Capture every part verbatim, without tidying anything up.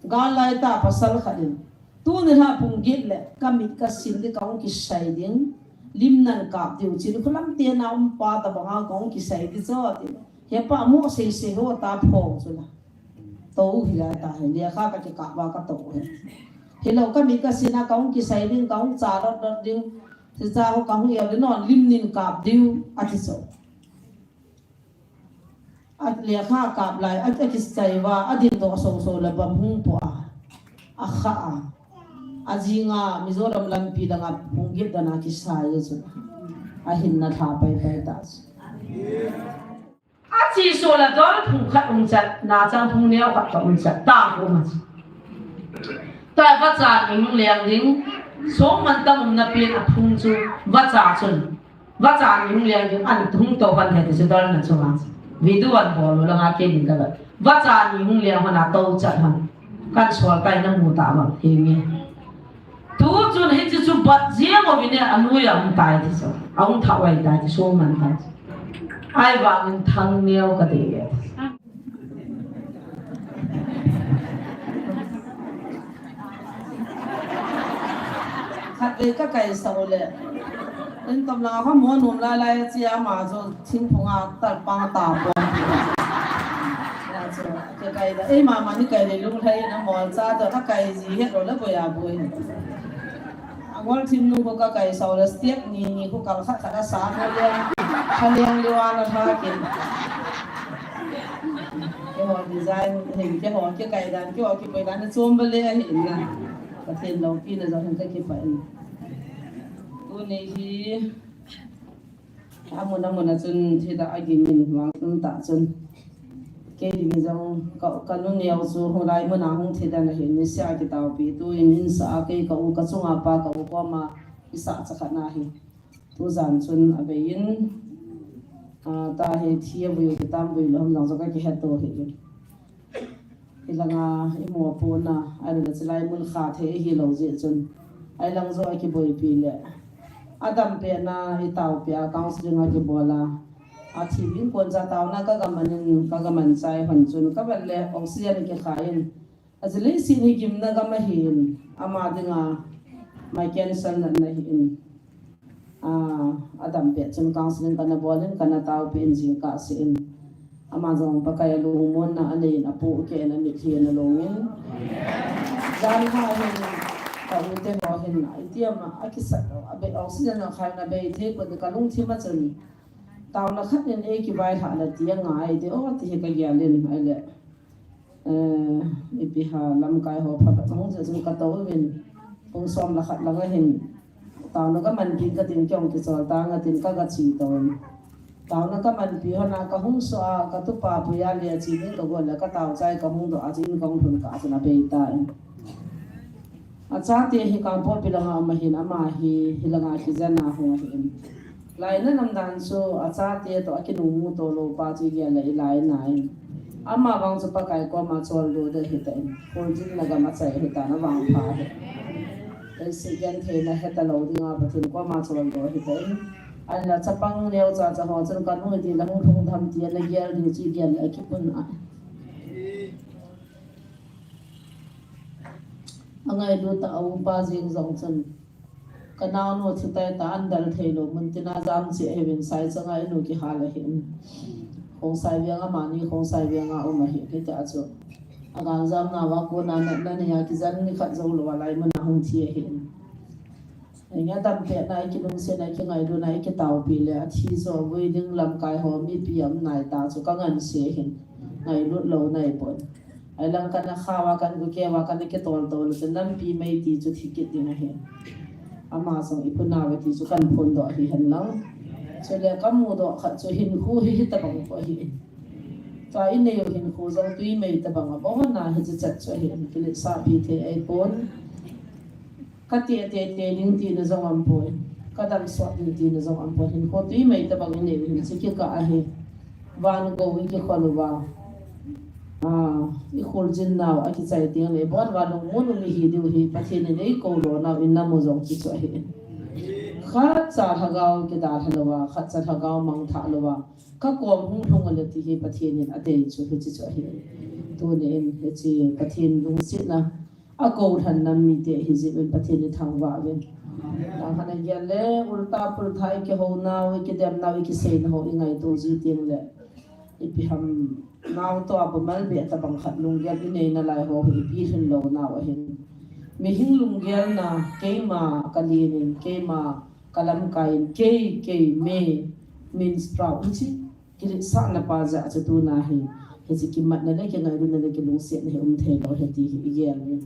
Gal lai ta pasal khat in, tuni lha pung get le, ka mit ka sin ding, ka hung kisai ding, lim nan kap diu, chin khulam te na um pa ta banga ka hung kisai ding cho ti. He pa mo sei sei ho ta pho chu la. To hi la ta he, le kha ka ki kap ba ka to he. He lo ka mit ka sin a ka hung kisai ding, ka hung cha dot dot ding, ti cha ho ka hung ya ding non, lim nin kap diu, a ti so. A lekha kap lai, a, a kisai va, a din to so so la bam hung po a. A kha a. A jinga, Mizoram lampi langa hung get dan a kisai a chu. A hin na tha pai pai ta chu. A chi so la dol phung khat um chat, na chang phung neo khat ka um chat, ta ko ma chu. Ta va cha ni hung leng ding, so man ta um na pin a phung chu, va cha chun. Vacha ni hung leng ding an hung to han he ti chu dol na chunga. Video an bol lo langa ke ding ka la. Vacha ni hung leng hon a to chat hon. Kan sual tai na mu ta ma he nge. Tu chun hi chu chu bat jia mo vine anu ya hung tai ti so. A hung tha wai tai ti so man tai. Ai vang in thang neo ka te. Khatvei ka kai sau le. In tom la kha mo nom lai lai chi ama chu thingphung a tal pang ta pon. Ya chu, ke kai da. Ei mama ni kai le lunglhai na mol cha to ka kai ji he lo le boya boi. Angol thim nu ko ka kai sau le step ni ni ko kal khat khat a sa ko le. Kha leng le wa na tha ke. Keiho design hin, keiho kikai dan, keiho kipui dan, nachom bale ahin na. Pathen loupina jong hin kakipah in. Tuni hi, amun amun a chun thida agim in vang chun ta chun. Kei ding jong ka, kanu neo chu hung lai mun a hung thida na hin, nisia kitaopi tu in, insa a kei ka u, ka chunga pa ka u koma, isa cha khat na hi. Tujan chun abei in, a, ta he thi avui u kitam vui lou ham jong chu kakihet to hi. Hilanga imo pona, ahilou le chulai mun kha thei hilou jeh chun. Ahilang jo akiboipi le. Adam pena itaopi a counseling akibol a. Athi vin kon cha taona kagaman in, kagaman chai hon chun. Kavet le oxygen kikhai in. Achu leiset hi gimna gam ahin, ama dinga, mai cancer natna ahin. A, adam pet chun counseling kana bol in, kana taopi in jingkah seh in. Ama jong Pakai a lungmonna anei in, apoh keh in, amitlhi in along in. Jan ha hin, ka u te ho hin, iti ama, akisat lou, abei oxygen akhai in abei thei pon, ka lungthim a chun. Taona khat in eiki vailhah le ti angai, ti o, ti hi kagel in, ahile. Eh, ipi ham lamkai ho phat hung jeh chun katou vin, pung som le khat lang ahin, taona kamanpi katin kei jong kichol tang atin kagache tou in. Taona kamanpi hon a kahung so a, katupa puia le ache ding kagon le katao chai kahung doh a chu in kahung lhun kah a chun abei tan. Achate hi Kangpokpi langa um ahin, ama hi, hilanga kijen a hung ahin. Laina lam dan chu achate toh akinungmu to lou pa chu igel le ilai nai. Ama vang chu Pakai koma choldo ding ahitan. Kholjinna gam achai ahitan, avangpha ahi. Leiset gentheina heta lou dinga Pathen koma choldo ahitan. Ahinla chapang neocha cha ho chun kanu ti la hung lhung tham ti ana gel ding chu igel le akipun a. Angailut a upa jeng jong chun, kanaonu thitai ta, andal thei lou, mun tina jam cheh ahiuvin, Saichanga inu kihal ahin. Khongsai veng a mani, Khongsai veng a um ahi, hitia chu. Agal jam nauva kona natna nei a kijen nikhat jou lou a lai mun a hung thi ahin. Enge, adam pet na, ikilungset na, ikingailutna, ikitaopi le, athi jo vui ding lamkai ho, mipi aum nai ta chu, kanganse ahin. Ngailut lou nai pon. Ahilang kana khao a, kan gukeu a, kana kitol to le chun lampi mei ti chu thi kit ding ahi. Ama jong iphun nau ve ti chu kan phondoh ahi henlang. Chule kamudoh khat chu hinkho hi hitabang bou ahi. Tua inei u hinkho jong twi mei tabang a bou hon a hiche chat chu ahi, kiletsahpi thei ahipon. Kati ati ati ding tina jong aumpoi. Kadam sot ding tina jong aumpoi. Hinkho twi mei tabang inei u hin chu kikah ahi. Van gou ikikhol uva. A, ikholjin nau akichai teng le, bon va lungmon u mihi diu hi, Pathen in eikou lo nau in namu jong chu chu ahi. Khatcha lhagao kidalha louva, khatcha lhagao mangthah louva, kakom hung lhung le ti hi Pathen in adei chu hiche chu ahi. Tuni in hiche Pathen lungsetna a kou lhan nam mite hi jeh in Pathen i thangvah uvin. Nang khat a gel le, ulta pulta i kihou nau, i kidem nau, i kisei nau, i ngaito ji teng le, ipi ham nau toh a bumal be tabang khat lunggel i nei nalai ho hi ipi lhun lou nau ahin. Mihing lunggelna, keima ka lin in, keima ka lamkai in, kei, kei, me, min sprout, hiche kiletsahna pa jeh a chu tuna hi, hiche kimatna le kingailutna le kilungsetna hi um thei lou ahi ti hi i gel uvin.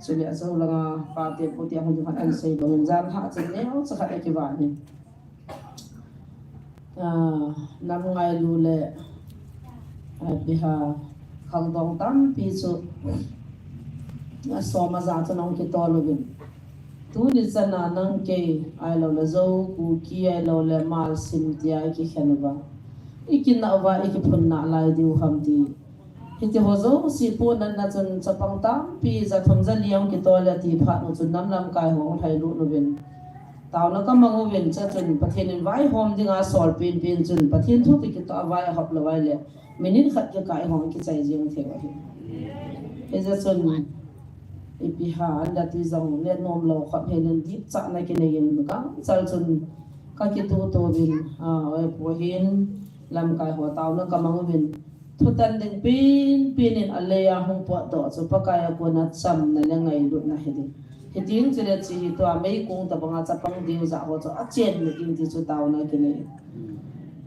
Chule ajo langa pate pute a hung khat an sei lou in jan lhah chun neocha khat a kivah in. Ah, nam ngailu le, ah, biha khangdong tampi chu asom aja chun ahung kitol uvin. Tuni chana nang kei, ahilou le Zo, Kuki, ahilou le Malsim tia i kikhen uva, i kinah uva, i kiphun nalai diu ham ti. Hiti ho jouse pohnatna chun chapang tampi, ja thum ja li ahung kitol e ti phat u chun nam lamkai ho ahung lhailut uvin. Taona ka mang uvin, chua chun Pathen in vaihom dinga sol penpen chun Pathen thu kikitoh a vai ahop lou vai le, minute khat kikai hong kichai jeng thei u ahi. Hijeh chun, ipi ham, an da ti jong le nom lou khop helin dipchahna kinei in gangchal chun ka kituto uvin, a, oi pu hin lamkai ho taona ka mang uvin. Thutan ding penpen in alei a hung potdoh chu Pakai a kona chamna le ngailutna hi ding. Hitin chule hiche hi tua meikong tabanga chapang diu ja ho chu achen ding ti chu taona kinei.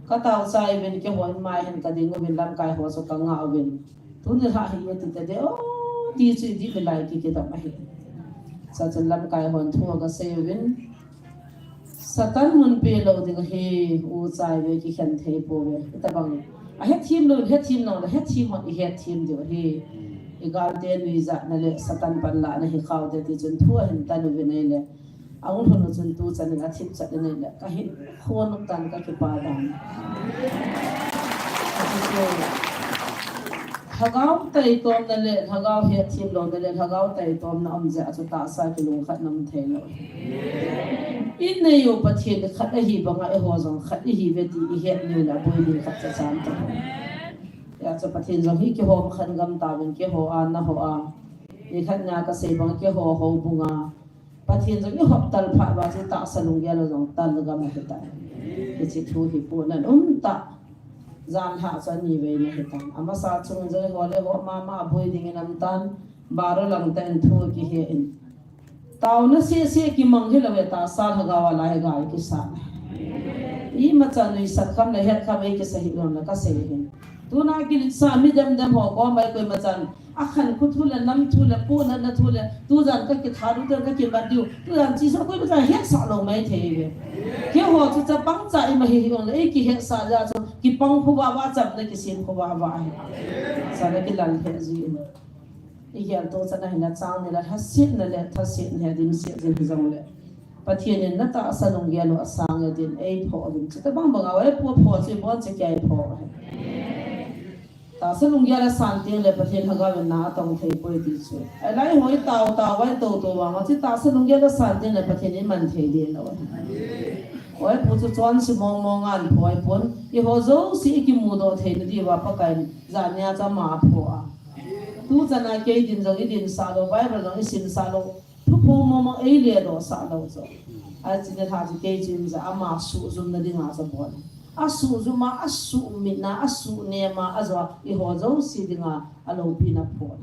Ka tao chai uvin keiho in mai hin ka ding uvin lamkai ho chu ka ngah uvin. Tuni lhah hi iti tadem o, ti chu i dih milai kikidam ahi. Chua chun lamkai hon thu aga sei uvin. Satan mun pe lou ding ahi, u chai ve kikhen thei pouve. Hitabang. Ahetthem lou, hetthem lou, hetthem hon i hetthem diu ahi. I galte nuijatna le Satan panlahna hi khao te ti chun thu ahin tan uvin ahile. Ahung lhun u chun tuchan in athip chat in ahile. Ka hin khon tan ka kipa dan. Lhagao taitomna le, lhagao hetthem louna le, lhagao taitomna um jeh a chu tahsa kilungkhatna um thei lou. I nei u Pathen khat ahi banga eiho jong khat ihiuve ti i het nau le aboi ding khat cha chan ta. Hijeh chun Pathen jong hi kihom khan gam tauvin keiho a, nangho a. Nikhat nia ka sei bang keiho houbung a. Pathen jong i hop tal phat uva chu tahsa lunggel u jong tal gam ahi tai. Hiche thu hi pohnat um tah. Jan lhah chu ani vei na hi tan. Amasa chung jong eiho le eiho mama aboi ding in um tan. Baro lang tah in thu kihe in. Taona sese kimang hilou ve, tahsa lhagao a la hi gal kisa. Imacha nuisat kham le het kham ei kisa hih lou na ka sei hin. Tuna kiletsah mi demdem ho koma koimachan akhankho thu le nam thu le pohnatna thu le tujan ka kithat u te ka kimat diu. Tujan chesa koimachan hetsah lou mai thei ve. Keiho chu chapang cha ima hi hi ong le ei kihetsah jeh a chu kipang khovah vah chamna kisem khovah vah ahi. Sa le kilal he ji in. I geltoh chan ahile chang ni le lhasetna le thasetna hi adimset jing hijongle. Pathen in na tahsa lunggel u asang e tin eiphoh uvin. Chuti bang banga eipu phoh chu ibon cheh kei phoh ahi. Tahsa lunggel asan teng le Pathen lhagao in na atong thei poi ti chu. Ahilai ho i tao tao vai tou tou vang a chu tahsa lunggel asan teng le Pathen in man thei ding lou ahi. Eipu chu chonse mong mong a aphoh pon. Eiho jouse i kimudoh theina diuva Pakai in jan nia chu ama aphoh a. Tuchan a kei din jong i dinsah lou, Bible jong i simsah lou. Thuphong mong mong ei ledoh sah lou chu. Ahin chule lha chu kei chu ima ja ama suhjumna dinga chu abol. Asuhjum a, asuhmitna, asuhnem a, ajo a, eiho jouse dinga aloupina pon.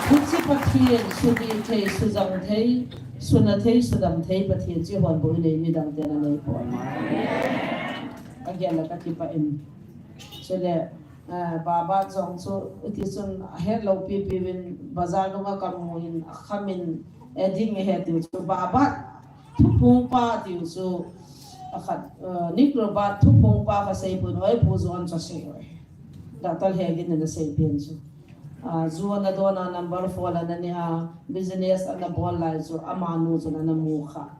Hiche Pathen, sudih thei, sujang thei, suna thei, sudam thei Pathen chu eihon bou inei midang ten anei pon. Agel a ka kipah in. Chule, Eh, Babat jong chu, hiti chun ahet lou pipi uvin, bazar dunga kamu in, akham in, eh, ding ahi tiu chu, Babat thuphong pa tiu chu, akhat, eh, Nick Robert thuphong pa kasei pon, eipu John chu asei uve. Doctor Hagin in asei pen chu. Ah, ju ana don a number four la ana ne a, business ana bol lai chu, amanu chun ana mu kha.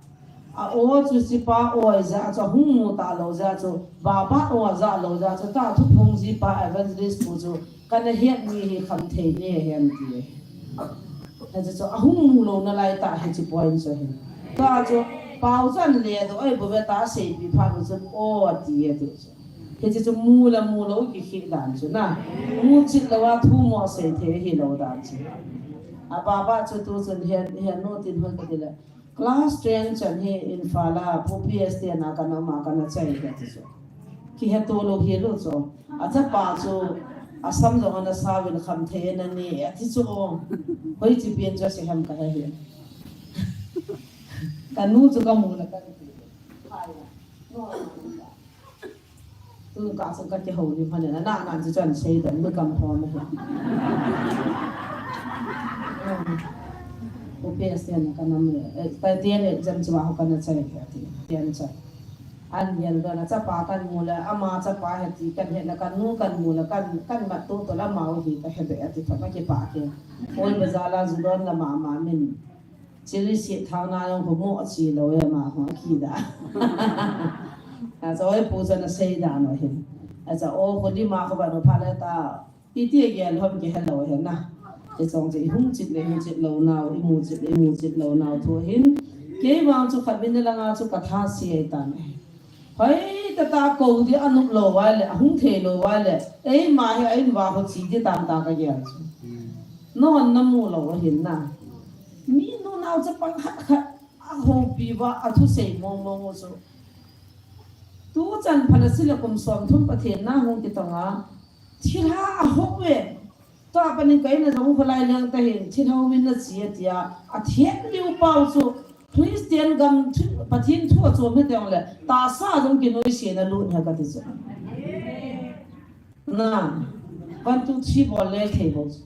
A-o chu hichepa o ahijeh a chu ahung mu talou jeh a chu, Babat o ajah lou jeh a chu, tua thuphong jipa evangelist pu chu kana het mi hi khamthei nei ahi ati. Hiche chu ahung mu louna lai tah hiche point chu ahi. Tua chu pao chu ana ledoh ahi bouve tia aseipi phat u chun o ati e ati chu. Hiche chu mu le mu lou kikhel dan chu na. Mu chet lou a thu mo sei thei hilou dan chu. Ababa chu tu chun hian, hian nu tin hoi ka ti le. Class ten chan hi Imphal a Pu P S T na ka na ma ka na chai ka ti chu. Kihe to lou hi lou chu. Achapa chu asam jong ana sa vin kham thei na ni ati chu. Hoi chi pian chu se ham ka he hi. Ka nu chu ka mu le ka ti. Hai. No. Tun ka chu ka kihou ni mane na, na, na chu chan sei dan mi kam thom hi. Pu P S T na ka nam le, eh, ka ten exam chu ho ka na chai ka ti, ten chai. An yel do na chapa kan mu le, ama chapa he ti kan he na kan nu kan mu le, kan, kan mat tu tu la mau hi ka he be ati tho ka kipa ke. Oi bazar la ju don la ma ma min. Chili si thang na long ko mo chi lo e ma ho ki da. A choi pu cha na sei da no hin. A cha o ko di ma ko ba no pha le ta. Iti a gel hom ke hello he na. Ke chong che hung chit le hung chit lo nau, i mu chit le i mu chit lo nau thu hin. Kei vang chu khat min la nga chu ka tha si ai ta ne. Hoi tata ko di a nup lou vai le, a hung thei lou vai le, eima hi a in va ho chi di tam ta ka gel chu. Hmm. Non na mu lou ahin na. Mi nunau chapang khat khat a houpi va a thusei mong mong u chu. Tu chan phala sila kum som thum Pathen na hung kitong a. Thilha a hou ve. Tua panin ka in a jong kholai leng ta hin, thil hou min na chi a tia, a thiet liu pau chu, Christian gam thu, Pathen thu a chom hi teng le, ta sa jong kinoi si na lut ha ka ti chu. Na, one, two, three bol le thei bol chu.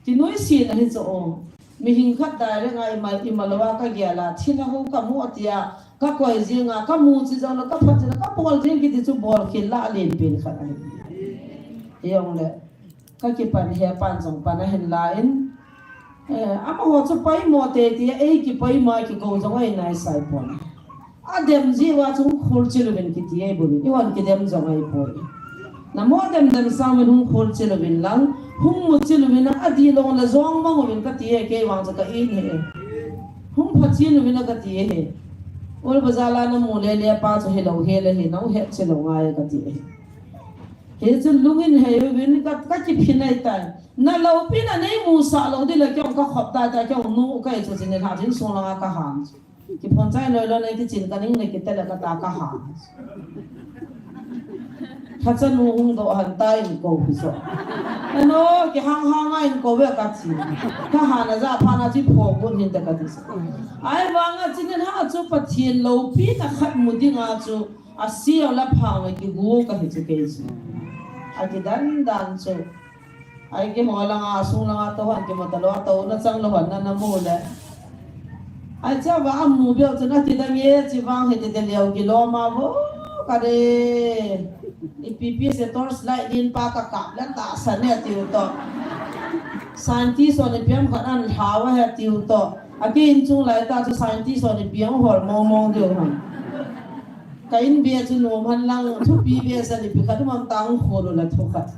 Kinoi si na hi chu o. Mi hing khat dai le ngai mai i ma lo a ka gel a, thil hou ka mu a tia, ka koi jing a, ka mu chi jong le, ka phat chi le, ka bol jing kiti chu bol khel la a len pen khat a hi. Hi jong le. Ka kipan he pan jong pan a hin la in. Eh, amaho chu poimo te ti, ei kipoimo a kikou jong ei nai sai pon. A dem ji va chu hung khol chi luvin kiti ei bu. I wan kidem jong ei poi. Na mo dem dem sang min hung khol chi luvin lang, hung mu chi luvin a di long le jong mang uvin ka ti e kei vang chu ka in he. Hung pha chi luvin a ka ti e he. Ol bazar la na mu le le pa chu he lo he le he nau he chi lo ngai ka ti e. Hichun lungin hei uvin ka, ka kiphin ai tai. Na lopi na nei mu sa lo di le kei ong ka khop tai tai kei ong nu kai chu chin ha chin sung langa ka han. Kiphon chai noi lo nei kichin ka ning nei kite le ka ta ka han. Tha cha nu hung do han ta in ko pi so. Ano ki hang hang a in ko ve ka chi. Ka han a ja pha na chi pho gun hin ta ka ti so. Ai vang a chin ha chu Pathen lopi na khat mu ding a chu. A si o la phang le kigu ka hi chu kei chu. A kidan dan chu. Ai kiho langa, sung langa to han kimu ta lo, a to na chang lo han na na mu le. Ai cha va a mu beu chu na kidang e chi vang he te te leo ki lo ma vo ka de. I pi pi se torch light din pa ka kap le ta sa ne tiu to. Scientist o ni piam khat an hlau he tiu to. A ki in chung lai ta chu scientist o ni piam hol mong mong diu han. Ka in bia chu nom han lang thupi bia sa ni pi khat um am tang kholo la thu khat.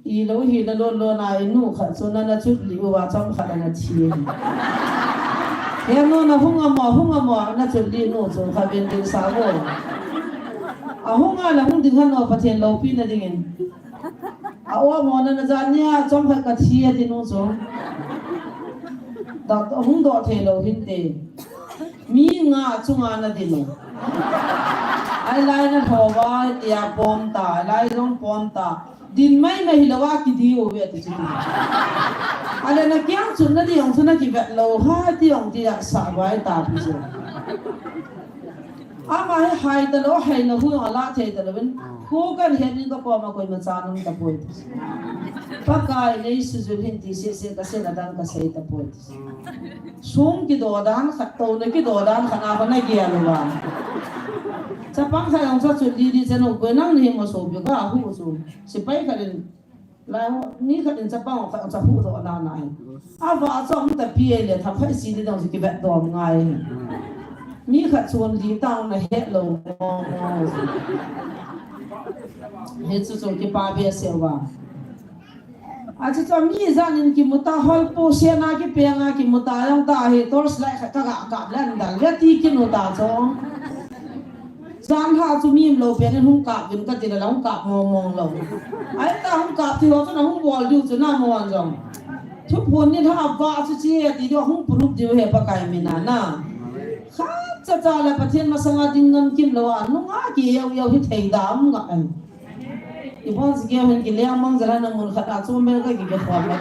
I lo hi la lo lo na i nu khat chu na na chut li u va chom khat na thi. He no na hung amo hung amo na chut li nu chu kha ben din sa mo. A hung a la hung ding han no Pathen lopi na ding in. A o mo na na jan nia chom khat ka thi a ti nu chu. Doctor hung do thei lo hin te. Mi nga chunga na din u. Ai lai na tho va tia pom ta, ai lai jong pom ta. Din mai mai hi lo a ki di u ve ti chu. Ale na kiang chun na di ong chu na ki vet lo ha ti ong ti a sa vai ta pi chu. Ama hi hai ta lo, hai na hu a la thei ta lo, ben. Khu kan het ning ka pom a koima cha nung ta poi. Pakai nei sujul hin ti se se ka se na dang ka sei ta poi. Sung ki do dan khat to na ki do dan khat na ko na gia lo ba. Chapang khat ong sa chu di di chanu ko nang ni mo so bi ka hu chu. Sipai khat in Lai ho, ni khat in chapang khat cha hu to na na hi. A va chom ta pi le tha phai si ni dong si ki vet dom ngai. Ni khat chun li tang na het lo. He chu chu ki pa be se wa. A chu chu mi jan in ki mu ta hol po se na ki pe nga ki mu ta yong ta he torch light khat ka ga ka lan dal ve ti ki nu ta chu. Jan lha chu mi umlou pen in hung kap vin kati le la hung kap mong mong lou. Ahita hung kap ti ho chu na hung bol diu chu na mo an jong. Thuphon ni lha va chu chi he ti diu hung proof diu he Pakai mina na. Khat cha cha le Pathen masanga ding ngam kim lou a nunga ki yau yau hi thei da um nga ai. Ibon si keu hin ki leng mang jala na mun khat a chu mel ka ki ke khol la.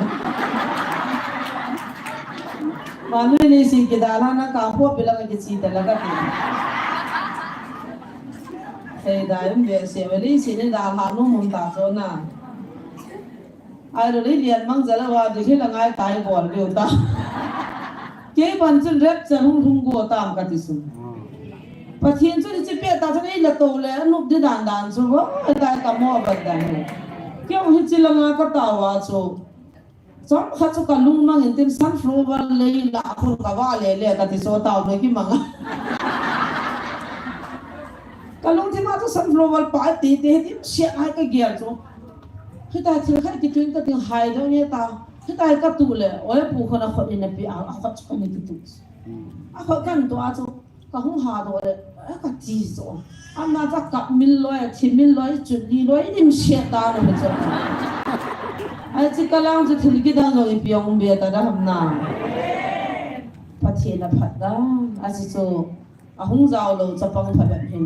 Manu ni si ki da la na ka po pi la ka ki chi ta la ka ti. Thei da im ve se ve li si ni da ha nu mun ta cho na. Ai lo li lian mang jala wa di hi la ngai tai bol liu ta. Kei ban chun rep cha hung hung go tam ka ti sun. Pathen chu hiche pet ta chun ei la to le, anup di dan dan chu, ho, tai ka mo ban dan. Kei hiche langa ka tao a chu. Chomkhat chu ka lungmang in tin sunflower lei la khun ka va le le ka ti so tao me ki manga. Ka lungthim a chu sunflower pa ti ti ti sia ai ka gel chu. Hitai thil khat kitun ka ding hai do nge ta. Hitai ka tu le, oi pu khon a khot in a pi a, a khot chu ka ni tu tu. A khot kan tu a chu, ka hung ha do le, a ka ti so. Ama cha ka mil loi, thi mil loi, chu li loi, nim sia ta no chu. Ai chi ka lang chu thil ki dang lo i piong be ta da ham na. Pathen a phat da, a chi chu, a hung jao lo chapang phat da hin.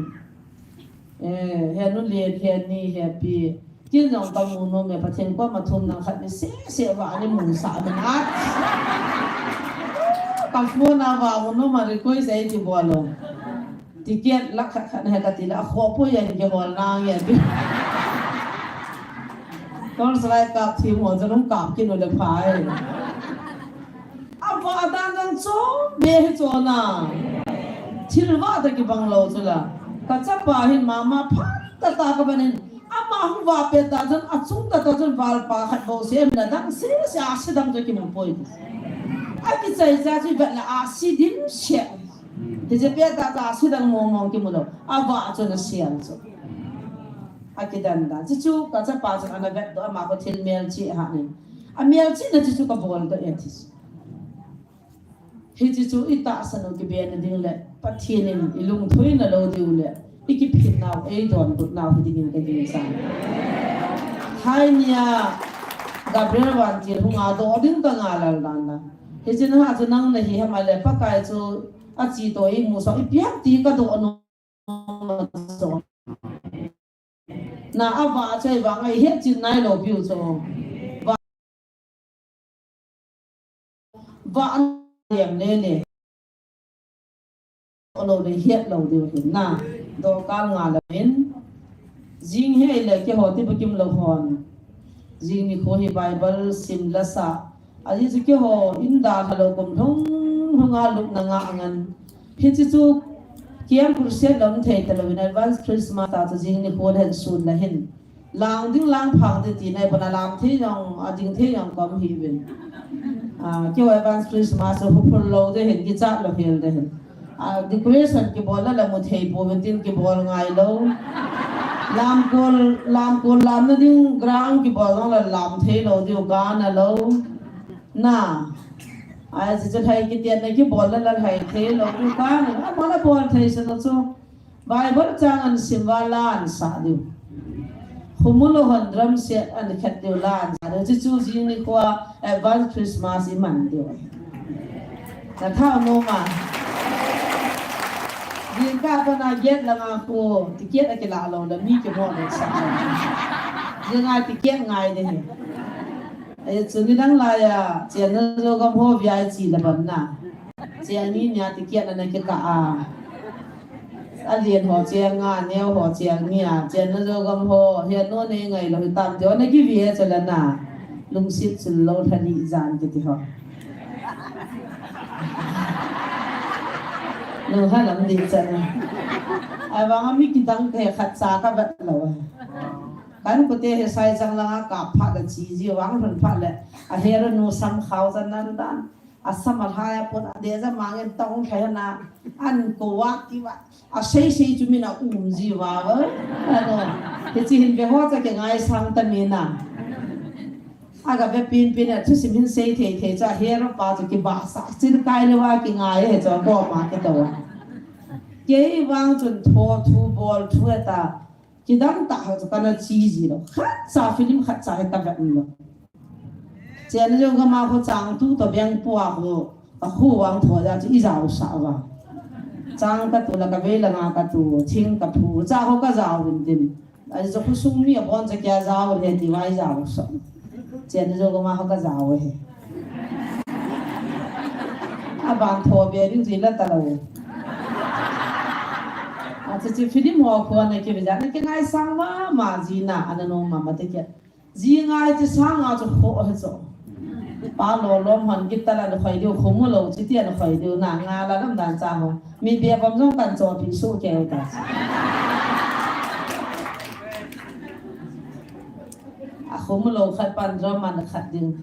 Eh, he nu le, he ni, he pi. Kin jong ka mu nom e, Pathen koma thum nang khat ni se se va ni mu sa man a. Ka phone a va mu nom a request ai ti bol lo. Ticket lakh khat khat he ka ti la kho po ya ni ke hol na nge ti. Torchlight kap thi mo jong kap kin le pha e. A va dan jong cho be hi cho na. Thil va ta ki bang lo chu la. Ka chapa hin mama phat ta ta ka ban in. Ama hung va pe ta jong, a chung ta ta jong, val pa khat bou se, na dang se, se, a se dang jong ki mu poi. A ki chai cha chi vet la, a se dim se. Ti je pe ta ta, a se dang mong mong ki mu lo. A va chu na se an chu. A ki dan dan. Chi chu, ka chapa chu ana vet do, ama ko thil mel chi ha ni. A mel chi na chi chu ka bol do e ti. Hiche chu i tahsan u kibe na ding le, Pathen in i lungthoi na lo diu le, i kiphin nau, ei donbut nau hi ding in ka ginchat. Hai nia, Gabriel Vantil hung a do ding ka ngalal dan na. Hiche na ha chu nang na hi ham a le, Pakai chu a chi to i mu so, i piak ti ka do no so. Na a va chai vang a i het chin nai lo piu cho. Va, va an liam le le. Lo le het lo diu hin na. Do kal nga la min. Jing he le ke ho ti ba kim lo hon. Jing ni kho hi Bible sim la sa. Aji chu keiho in dalha lou kum lhung lhung a lupna ngah ngan. Hiche chu Kiang Crusade lam thei talou in Advance Christmas a chu jing nikho le hin sun la hin. Lang ding lang phang ding ti nai pan a lam thei jong a ding thei jong kom hi vin. A, keiho Advance Christmas chu huphul lou ding hin kichat lou hel ding hin. A, decoration kibol la la mu thei pouvin tin kibol ngai lou. Lamkol, lamkol lamna ding ground kibol jong la lam thei lou diu kana lou. Na. Ai, chu chu thai kitian na kibol la la thai thei lou diu kana. A, bol la bol thei sa lou chu. Bible chang an sim va la an sa diu. Khumul hon drum set an khet diu la an sa diu. Chu chu jing nikho Advance Christmas i man diu. Na thao nom a. Jingkah pana gate langa khu ticket a kila lou le mi kimo le sa. Jinga ticket ngai de he. Ai chu nidang laiya, chena jo gam ho V I P la ban na. Chena ni nia ticket na na kikah a. Alien ho cheng nga, neo ho cheng nia, chena jo gam ho, he no ne ngai lou tam jo na ki vie cho la na. Lungsit sul lou thani jan kiti ho. Nung ha lam di chan. Ai vang a mi kidang ke khat cha ka vet lou. Kan kute he sai chang langa kap phat le chi ji vang lhun phat le. A he ro nu sam khao chan nan dan. A sam a lhai a pon a de ja mang en tong thai na. An ko wa ki wa. A sei sei chu min a um ji wa. Ano. Hiche hin ve ho cha ke ngai sang ta mi na. Aga ve pin pin a thusim hin sei thei thei cha he ro pa chu kibahsah. Chin kai le wa kingai he cha ko ma kito wa. Kei vang chun tho thu bol thu heta. Kidang tah ho chu kana chi ji lou. Khat cha film khat cha heta vet lou. Chen jong kama kho chang tu to beng pua kho. A khu vang tho ja chu i jao sa va. Chang ka tu la ka vei la nga ka tu, thing ka phu, cha kho ka jao vin tin. Ai jo khu sung mi a bon cha kia jao le ti vai jao sa. Chen jong kama kho ka jao he. A ban tho be ding ji la ta lou. A chu chu film ho kho na ke be ja na ke ngai sang ma ma ji na ana no ma ma te ke. Ji ngai ti sang a chu kho he chu. Pa lo lom hon ki ta la khoi diu kho mu lo chi ti an khoi diu na nga la lam dan cha ho. Mi be bom jong kan cho pi su ke ta. A kho mu lo khat pan drum man khat ding.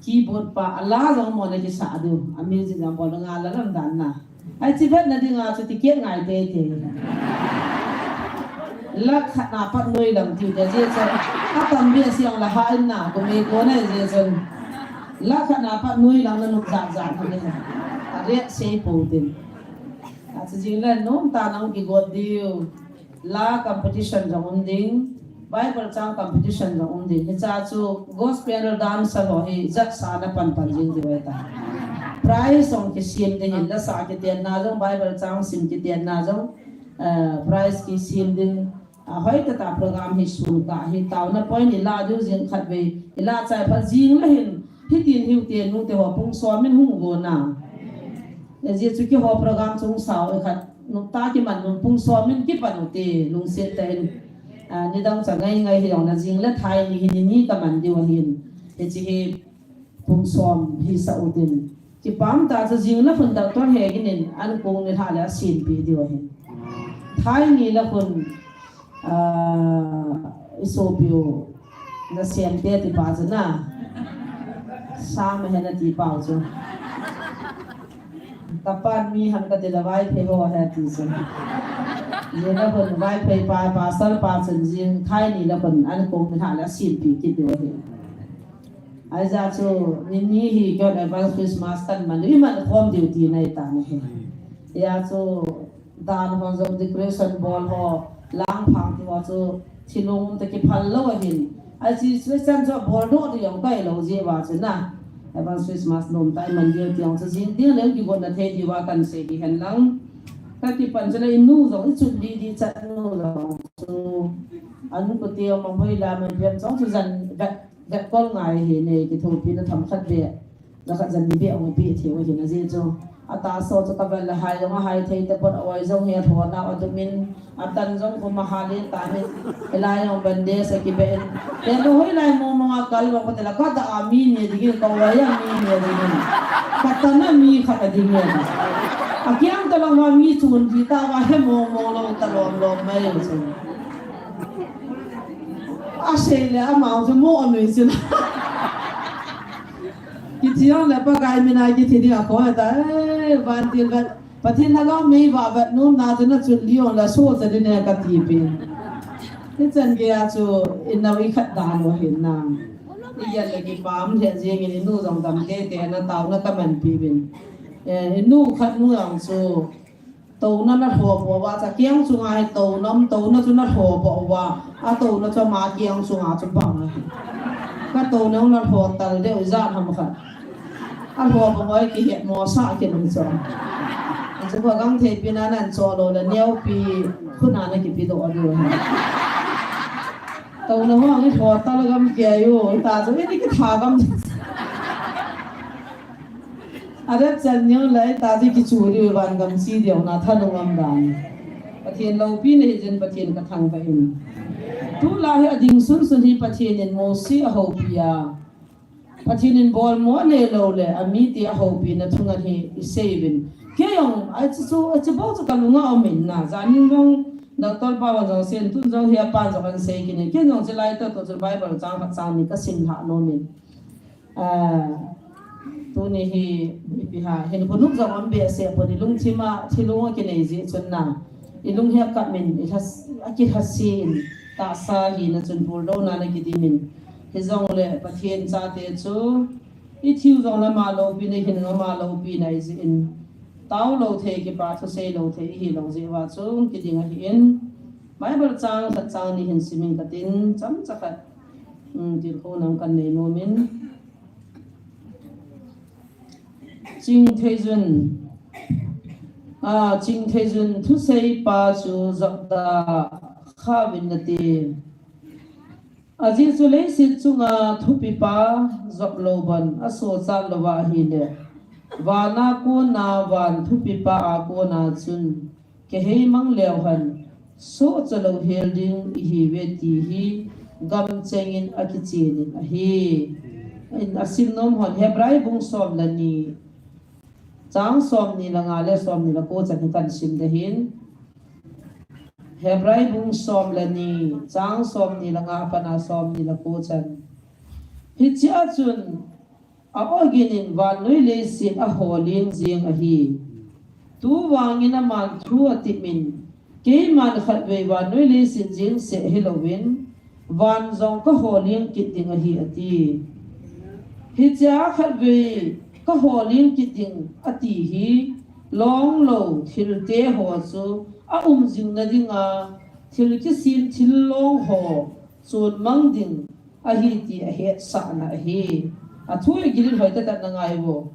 Keyboard pa a la jong mo na ki sa diu. A music jong bol nga la lam dan na. Ai chi vet na ding a chu ticket ngai te te. Lakh khat na pat noi lang ti te je chu. A tam bia siang la ha in na ko me ko na je chu. Lakh khat na pat noi lang na nuk ja ja na ni. A re sei po tin. A chu jing le nom ta nang ki got diu. La competition jong um ding, Bible chang competition jong um ding. Hicha chu gospel dancer ho hi jat sa na pan pan jing diu ahi ta. Prize jong kisem ding hin, la sa kiten na jong, Bible chang sim kiten na jong, eh, prize kisem ding. A hoi ta ta program hi sun ka hi tao na point i la diu jing khat ve, i la chai pha jing la hin, hitin hiu te nu te ho pung so min hung go na. E je chu ki ho program chung sao e khat. Nungta kiman nung pung som in kipan u ti lungset tah in, ah, nidang cha ngai ngai hi jong na jing le thai ni hi ni ni kaman diu ahin. Hichi hi pung som hi sa u tin. Kipah tah chu jing le phun doctor he gin in an kong ni lha le a sin pi diu ahin. Thai ni le phun, ah, i sopi u na sem te ti pa chu na. Sam he na ti pa u chu. Kapan mi ham kati la Vaiphei ho he ti chun. Jing le phun Vaiphei pa, pastor pa chun jing thai ni le phun an kong ni lha le a sin pi kit diu ahi. Ahi ja chu ni ni hi kyo le Advance Christmas kan man diu, i man khom diu ti na i ta na hi. Hia chu dan ho jong decoration bol ho, lang phang ti ho chu thilung um ta kiphal lou ahin. Ahi chu chan chu bol doh ding jong kai lou jeh uva chu na. Advance Christmas nom ta i man diu ti jong chu jing ding le kigon na thei diu va kan sei di hen lang. Ka kipan chu le i nu jong i chun di di chan nu jong chu. An ko ti jong ma hoi la ma pian jong chu jan vet, vet kol ngai hi nei kithopi na tham khat be. La khat jan ni be ong pi thei u hi na ji chu. A ta so chu ka vel la hai jong a hai thei te pot a oi jong hi a tho na a tu min a tan jong ko ma ha le ta ni. Hilai jong bandage a ki be in. Te lo hoi lai mo mo a kal lo ko te la ka ta a mi ni di ki ko wa ya mi ni di ni. Ka ta na mi khat a di ni. A kiang ta lo ma mi chun di ta wa he mo mo lo ta lo lo mai lo chu. A sei le a mau chu mo a nui chu. Kithi jong le Pakai min a kithi ding a koi ta, eh, vantil vet. Pathen lhagao mei vah vet nom na chu na chun li jong le so cha ding e ka ti pi. Hichan gei a chu i nau i khat dan u hin na. I gel le kipah le jing in i nu jong dam te te na tao na ka man pi bin. Eh, i nu khat nu jong chu Tona na lho po uva, cha kiang chunga hi tona, tona chu na lho po uva. A tona chu ama kiang chunga chu bang a. Ka tona na lho tal deu ijat ham khat. A lho po uva kihet mo sa kin chu. Chu ka gang thei pi na nan cho lou le neo pi khu na na kipi doh a diu. Tona ho ngi lho tal gam kia u, ta chu i ni kitha gam. A ret chan neo lai ta ji kichu diu van gam chi deu na thanung um dan. Pathen loupina hi jin Pathen ka thangvah in. Tulai hi a ding sunsun hi Pathen in Mose a houpi a. Pathen in bolmo a nei lou le a mite a houpina thunga hi i sei uvin. Kei jong a chi chu, a chi bou chu ka lunga um in na. Jan in jong doctor pa jong sei in, tun jong hi a pan jong an sei kit in. Kei jong chi lai to to chu Bible chang khat chang ni ka sim lha nom in. Ah, tuni hi, ipi ham, hin khonung jong um behseh pon, i lungthim a, thilung a kinei jeh chun na. I lung hi a kap in, i lhas-, a kilhase in, tahsa hina chun buldoh na na kidim in. Hijongle Pathen chate chu, i thiu jong le ama loupina, i hin jong le ama loupina ahi jeh in. tao lou thei, kipa thusei lou thei ihi lou jeh uva chu kiding ahin, Bible chang khat chang ni hin simin katin, chomcha khat, um, tilkhouna kan nei nomin. Chingtheijun, a, Chingtheijun thusei pa chu jotda khauvin nate. Ajeh chu leiset chunga thupipa jot lou ban asochat louva ahile, vana kona van thupipa a kona chun kihei mang leu hen, sohcha lou hel ding ihiuve ti hi gamchengin akichenin ahi. In asim nom hon Hebrai bung som le ni, chang som ni le nga le som ni le ko chan hi kan sim ding ahin. Hebrai bung som le ni, chang som ni le nga a pat a som ni le ko chan. Hichea chun a-ogin in vannoi leiset aholing jeng ahi. Tuvangin aman thu atipin, keiman khatvei vannoi leiset jeng seh hilouvin, van jong kaholing kit ding ahi, ati. Hichea khatvei kaholing kit ding ati hi, long lou thilte ho chu aum jing nadinga, thil kisem thil long ho chonmang ding ahi ti ahetsahna ahi. Athu igil in hoitah tah in na ngai uvo.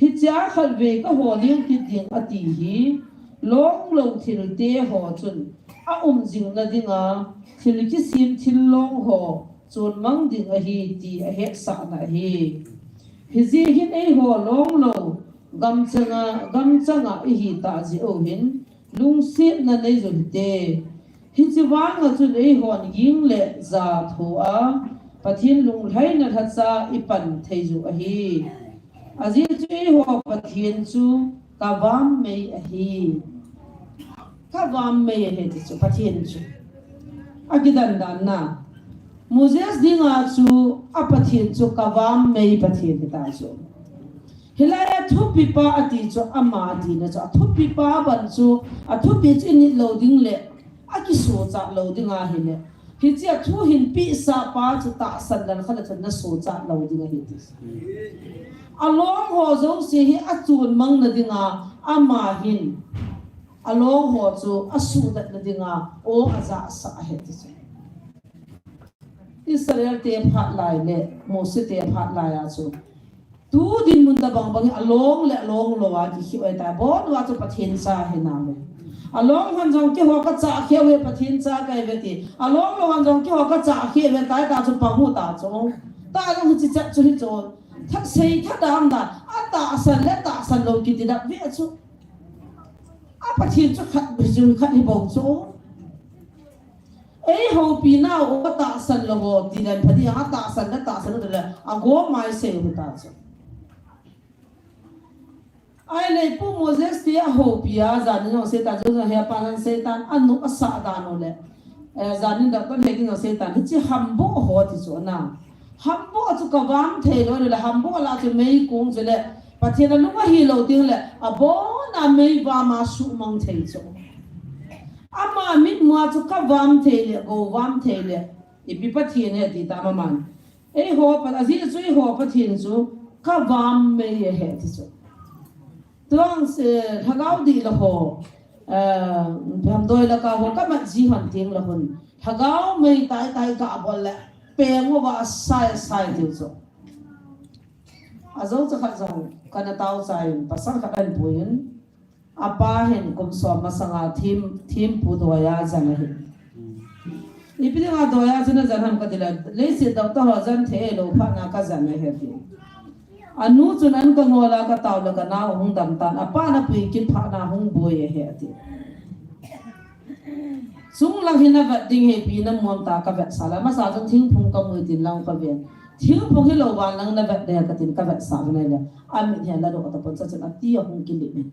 Hichea khatvei kaholing kit ding ati hi, long lou thilte ho chun aum jing nadinga, thil kisem thil long ho chonmang ding ahi ti ahetsahna ahi. Hijeh hin eiho long lou gamchanga, gamchanga ihi tah jeh u hin, lungsetna nei u hite. Hiche vanga chun eihon ging le ja thoa Pathen lunglhaina lhacha ipan thei u ahi. Ajeh chu eiho Pathen chu kavam mei ahi. Kavam mei ahi ti chu Pathen chu. Akidan dan na. Moses dinga chu a Pathen chu kavam mei Pathen hita chu. Hilai a thupipa ati chu ama atina chu, athupipa ban chu, athupi chu init lou ding le akisochat lou ding ahile, hiche a thu hin pehsah pa chu tahsan dan khat a chun nasochat lou ding ahi ti. Along ho jouse hi achonmang nadinga, ama hin along ho chu asuhdet nadinga, o ajahsah ahi ti chu. Israel te phat lai le Mose te phat lai a chu, tu dinmun tabang bang hi along le along lou a kikhiu ahitai. Abon uva chu Pathen cha ahi nau ve. Along hon jong keiho kachah kheh uve, Pathen cha kahi uve ti. Along lou hon jong keiho kachah kheh uve tai ta chu pang u ta chu. Ta jong hiche chet chu hi chu. Tha sei tha dam da. Atahsan le tahsan lou kiti da ve chu. A Pathen chu khat, jun khat hi bou chu. Ei houpi nau atahsan lou ho, ti dan pha ding, atahsan le tahsan lou le, agom mai sei u ta chu. Ahile Pu Moses te ahoupi a, jan in jong seitan, jong jong he pa nan seitan, anu asah dan u le. Eh, jan in doctor he ding jong seitan, hiche hamboh ho ti chu na. Hamboh chu kavam thei lou le, hamboh lah chu meikong chu le, Pathen a lung ahi lou ding le, abon a mei vam a suhmang thei chu. Ama mitmu a chu kavam thei le, govam thei le, ipi Pathen ahi ti ta maman. Eiho pa, ajeh chu eiho Pathen chu kavam mei ahi ti chu. Tuang se, lhagao dih la ho, eh, phamdoi la ka ho, kamat ji hon ting la hon. Lhagao mei tai tai kabol le, peng uva asai asai tiu chu. Ajou chu khat jong, kana tao chai, pasal khat an pui in. Apa hin kum som masanga thim, thim pu doya jan ahi. Ipi dinga doya chu najan ham kati le, leiset doctor ho jan thei lou phat na kajan ahi ti. Anu chun an kangol a katao le kanao hung dam tan, apa napui kit phat na hung boi ahi ati. Chunglang hi navet ding hi pi namuam ta kavetsah le, masa chun thingphung kamu tin lang kaven. Thingphung hilou van lang navet ding katin kavetsah le le. Amit hi ladoh tapon chachun ati ahung kilip in.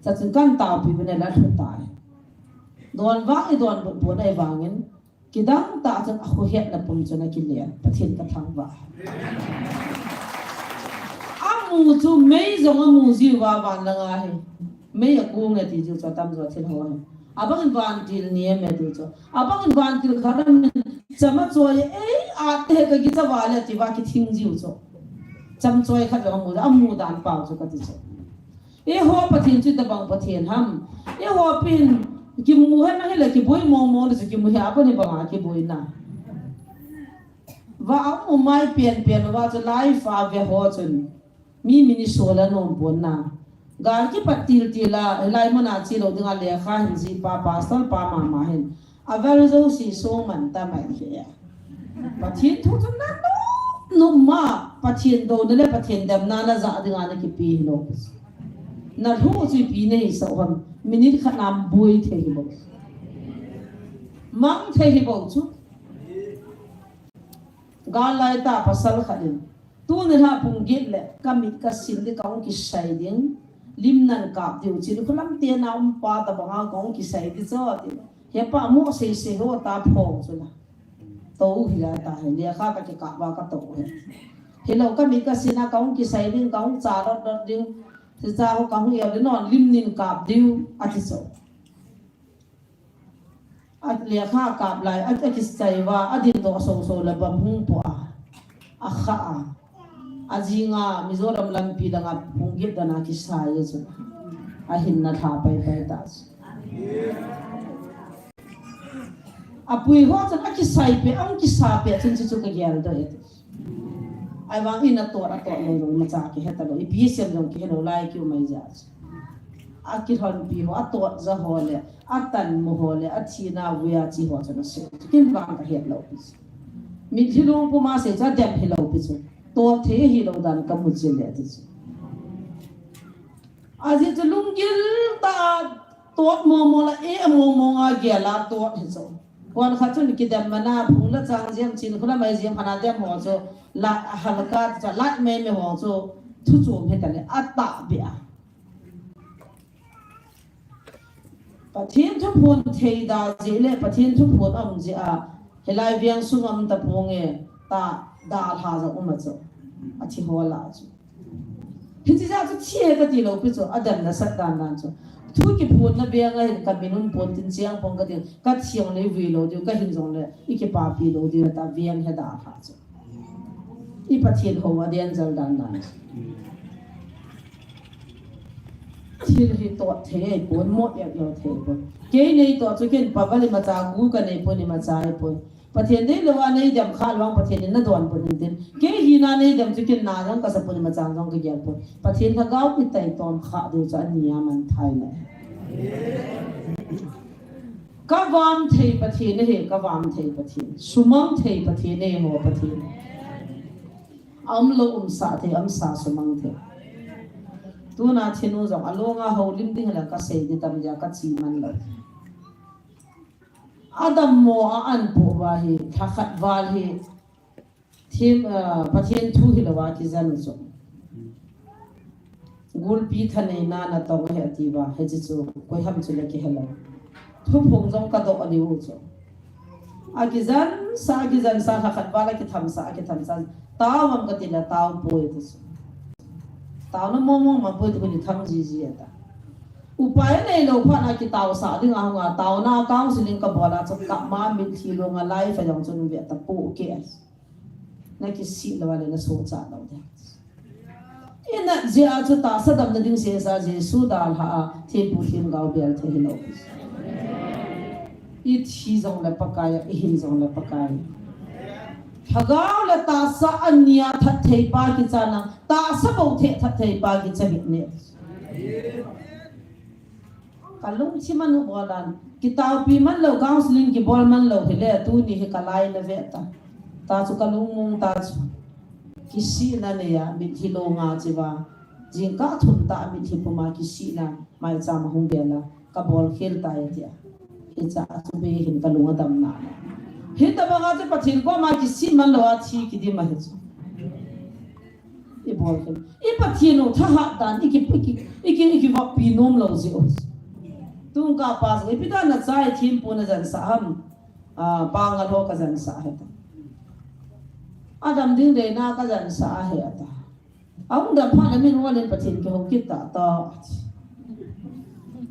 Chachun kan taopeh uvin ala lhu tai. Don vang idon butbut nai vangin, kidang tah chun akhohetna pum chun akile, Pathen kathangvah. Amu chu mei jong amu jiuva van langa hi. Mei akong e ti jiu chu atamjo thil ho hi. Abang in vantil ni em e ti chu. Abang in vantil khat amin cham achoi e, ei, ate kakicha vale tiva kithing jiu chu. Cham choi khat jong amu, amu dan pau chu kati chu. Eiho Pathen chu itabang Pathen ham. Eiho pen kimu hen ahile kiboi mong mong le chu kimu hi apan hi banga kiboina. Va amu mai pian pian va chu live a ve ho chun. Mi min isol anom pon na. Gal kipat til til a, hilai mun a che lou dinga lekha hin jih pa, pastor pa mama hin. Avel jouse song man ta mai hi a. Pathen thu chu na nom nom ma, Pathen douna le Pathen damna na ja dinga na kipe hilou. Na thu chu ipi na hisah u ham, minute khat nam boi thei hi bou. Mang thei hi bou chu. Gal lai ta pasal khat in. Tuni lha pung get le, ka mit ka sin ding kahung kisai ding. Lim nan kap diu, chin khulam te na um pa tabanga kahung kisai ding chu ti. He pa mo sei sei ho ta phong chu la. To u hi la ta he, lekha ka kikap va ka to u he. Hilou ka mit ka sin a kahung kisai ding, kahung cha lot lot ding. Ti cha ho kahung iau ding non, lim nin kap diu, ati chu. A lekha kap lai, a, akisai va, adin doh so so le bam hung pua. Akha a. Ajinga, Mizoram lampi langa pung get dan a kisai chu. Ahin na tha pai pai ta chu. Apui ho chun akisai pe, ahung kisa pe, chun chu chu ka gel doh e. Ahivang in atot, atot lou lou, imacha kihe talou, ipi sem jong kihe lou lai kiu mai ja chu. Akilhonpi ho, atot ja ho le, atan mu ho le, athina vuia chi ho chu na se. Kin vang ka het lou pi chu. Mitlhi lung puma se chu, adem hilou pi chu. Tot thei hilou dan ka mu chil le ti chu. Ajeh chu lunggil ta tot mong mong la, e mong mong a gel a tot hi chu. Kon khat chun kidem mana phung la chang jeng chin khula mai jeng phana dem ho chu la halka cha la mai mai ho chu thu chom he ta le a ta bia. Pathen thuphon thei da jeh le Pathen thuphon um jeh a hilai veng sung um ta pong e ta dalha jong um a chu. Athi ho la chu. Hiche jeh chu thi e kati lou pi chu, adem nasat dan dan chu. Thu kiphonna veng a hin ka min um pon tin chiang pong kati, ka thi jong le vui lou diu, ka hin jong le i kipapi lou diu ta veng he dalha chu. I Pathen ho a danger dan dan chu. Thil hi tot thei pon, mo yak yak thei pon. Kei nei tot chu ken pa vali ma cha gu ka nei pon, imacha pon. Pathen dei lou a nei dem kha lou vang Pathen in na don pon in tin. Kei hina nei dem chu ken na jong ka sa pon, imacha jong ka gel pon. Pathen Lhagao i tai tom kha diu chu ani a man thai le. Ka vam thei Pathen ahi, ka vam thei Pathen. Sumang thei Pathen ahi, ho Pathen. Am lou um sa thei, am sa sumang thei. Tuna thinu jong alunga ho lim ding la ka sei di tam dia ka chi man lou. Adam mo a an po va hi, thakhat val hi, thim, ah, Pathen thu hi lou va kijan u chu. Gulpi thanei na na tong he ati va, he chi chu, koi ham chu le kihe lou. Thuphung jong ka doh a liu chu. A kijan sa, a kijan sa, thakhat val a kitham sa, a kitham sa. Tao mam ka ti le, tao poi ti chu. Tao na mong mong ma poi ti ku ni tham ji ji ata. Upai nei lou phat na kitao sa ding a hung a, tao na counseling ka bol a chu ka ma mitlhi lung a life a jong chu nu ve ta pu ke. Na kisih lou a le na sohcha lou de. I nat jeh a chu tahsa damna ding sesa Jesu dalha a thempu themgao bel thei hilou. I thi jong le Pakai a, i hin jong le Pakai. Lhagao le tahsa ani a that thei pa kicha na, tahsa bou thei that thei pa kicha hi ne. Ka lungthim a nu bol dan. Kitaopi man lou, counseling kibol man lou hile, tuni hi ka lai na ve ta. Ta chu ka lungmong ta chu. Kisihna nei a, mitlhi lou nga chi va. Jingkah thum ta mitlhi puma kisihna, maicham a hung bel a, ka bol khel ta e tia. Hicha chu be hin ka lung a dam na. Hitabang a chu Pathen koma kisih man lou a thi kidim a hi chu. I bol kei. I Pathen u thahat dan, i ki, i ki, i ki, i kivoppi nom lou jeh u. Tung ka pa jong, ipi dan na chai thempu na jan sah ham. Ah, pa ngal ho ka jan sah he ta. Adam ding dei na ka jan sah he ta. Ahung dam phat le min wal in Pathen kihou kit ta ta.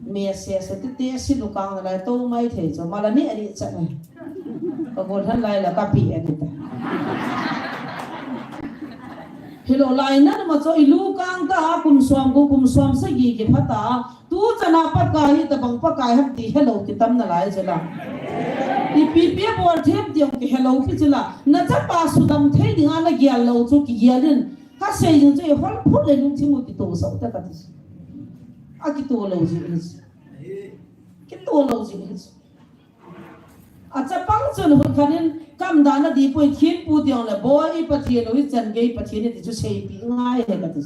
Message te te si lukang na lai to mai thei chu, mala mi ani cha ne. Ka gol han lai la ka pi ani ta. Hilou lai na ma chu i lukang ta kum som gup, kum som sagi kiphat a, tu chana Pakai hitabang Pakai ham ti helou kitam nalai chu la. Ipi pi bol them ti jong kihelou pi chu la. Na chapa sudam thei dinga nagel lou chu kigel in. Kasei jing chu ihol phut le lungthim u kitoh sah ta kati. Akitoh lou jing hi. Kitoh lou jing hi. Achapang chun hun khat in kam dan adih poi, thempu ti jong le, boi, i Pathen u, i chan gei Pathen i ti chu seipeh ngai e kati.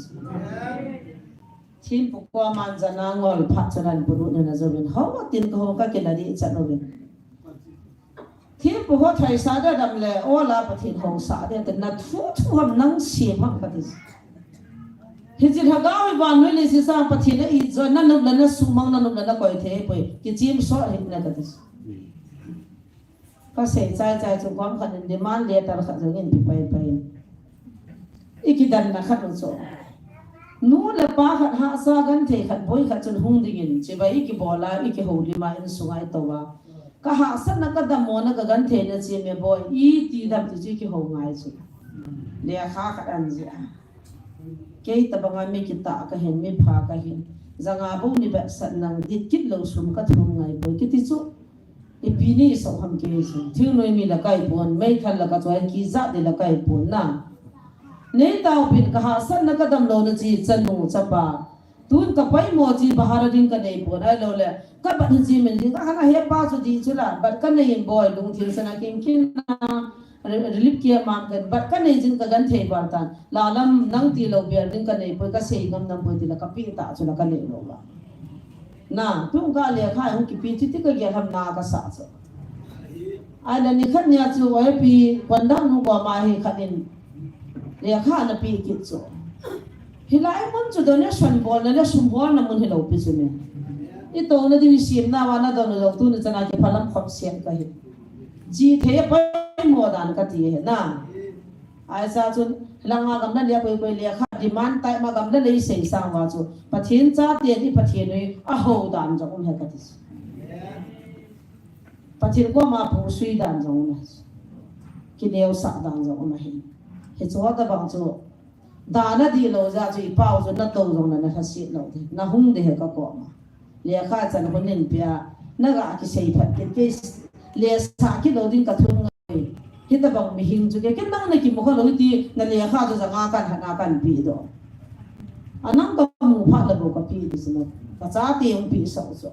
Thempu koima jana ngol phat chun ahin polut in ajouvin, hou tin kahung kakin adih chan uvin. Thempu ho thaisa da dam le, ola Pathen hou sah de, te na thu thu ham nang sem ham kati. Hiche lhagao hi vannoi leiset sang Pathen a it jo, nanop le nasuhmang, nanop le nakoi thei poi, kichem sot hih in kati. Kasei chai chai chu kom khat in demand letter khat jong in pe pai pai. I kidanna khat u chu. Nu le pa khat hahsa genthei khat boi khat chun hung dingin, chibai i kibol a, i kihoulim a, insunga i tou a. Ka hahsatna ka damlouna ka gentheina chi me boi, iti dam ti chu i kihou ngai chu. Lekha khat ahin jih a. Kei tabanga mi kitah kahin, mi pha kahin. Janga bou ni bep sat nang dit kit lou sum ka thum ngai poi kiti chu. Ipi ni i sah ham kei chu. Thingnoi mi la kai pon, meithal la ka choi ki jat de la kai pon na. Nei tauvin ka hahsatna ka damlouna chi chanu chapa. Tun ka poimo chi bahar a ding ka nei pon ahilou le. Ka bat hi chi min ding ka hana he pa chu di chu la. Bat ka nei in boi lungthim sana king king na. Re-, relief camp a ka, bat ka nei jin ka genthei val tan. La lam nang tilou bel ding ka nei poi, ka sei ngam nam poi ti la ka pe ta chu la ka nei lou la. Na, tu ka lekha hung kipe chu ti ka gel ham na ka sa chu. Ai la ni khat nia chu oi pi, kondang nu koma hi khat in lekha ana pe kit chu. Hilai mun chu donation bolna le sum bolna mun hilou pi chu me. I touna ding i semna uva na don lou tu ni chana kiphalam khop siam ka hi. Chi thei a poimo dan kati hi na. Aisa chun langa gamla le koi koi lekha demand tai ma gamla le i sei sang uva chu. Pathen chate ni Pathen u i ahou dan jong um e kati. Pathen koma phusui dan jong um e. Kineosah dan jong um ahi. Hichu tabang chu. Dan adih lou jeh chu i pau chu na tou jong le na lhaset lou ding. Na hung ding hi ka koma. Lekha chan hun in pia. Na ga kisei phat kit kei. Lesah kit lou ding ka thum ngai. Hitabang mihing chu kei, kei nang na kimu kha lou ti na lekha chu janga kan hana kan pe doh. A nang ka mu phat le bou ka pe ding chu na. Ka chate hung pe sah chu.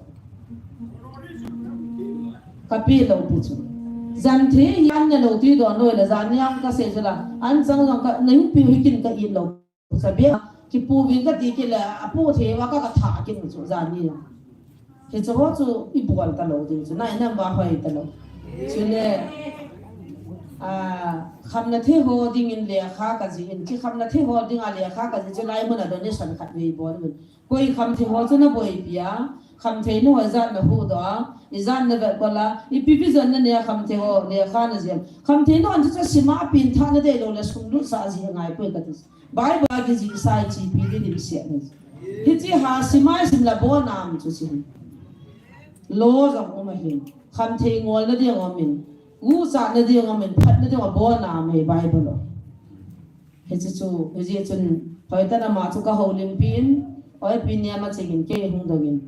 Ka pe lou pi chu. Jan thei hi an ne lou ti don loi le jan niang ka sei chu la. An chang jong ka nei pi hi kin ka it lou. Sa bia kipu vin ka ti kit le apu thei va ka ka tha kin chu jan ni. Hichu ho chu i bol ta lou ding chu. Nai nam va hoi ta lou. Chule, ah, khamna thei ho ding in lekha ka jih in. Chi khamna thei ho ding a lekha ka jih chu lai mun a donation khat vei bol in. Koi khamthei ho chu na boipi a, khamthei na ho ijat na huhdoh a, ijat na vetkol a, ipi vision na nei a khamthei ho lekha na jih a. Khamthei na ho chu chu sima pen thah na deilou le sunglut sah jih ngai poi kati. Bible a kijih sa i chipi di dimset na. Hichi ha sima i sim la bon am chu si. Lo jong um ahin. Khamthei ngol na ding um in. Guchat na ding um in. Phat na ding um bon am e Bible lo. Hichu chu, hichu chun, hoitah in ama chu ka houlimpi in, oi pi niam a chingin kei hung dongin.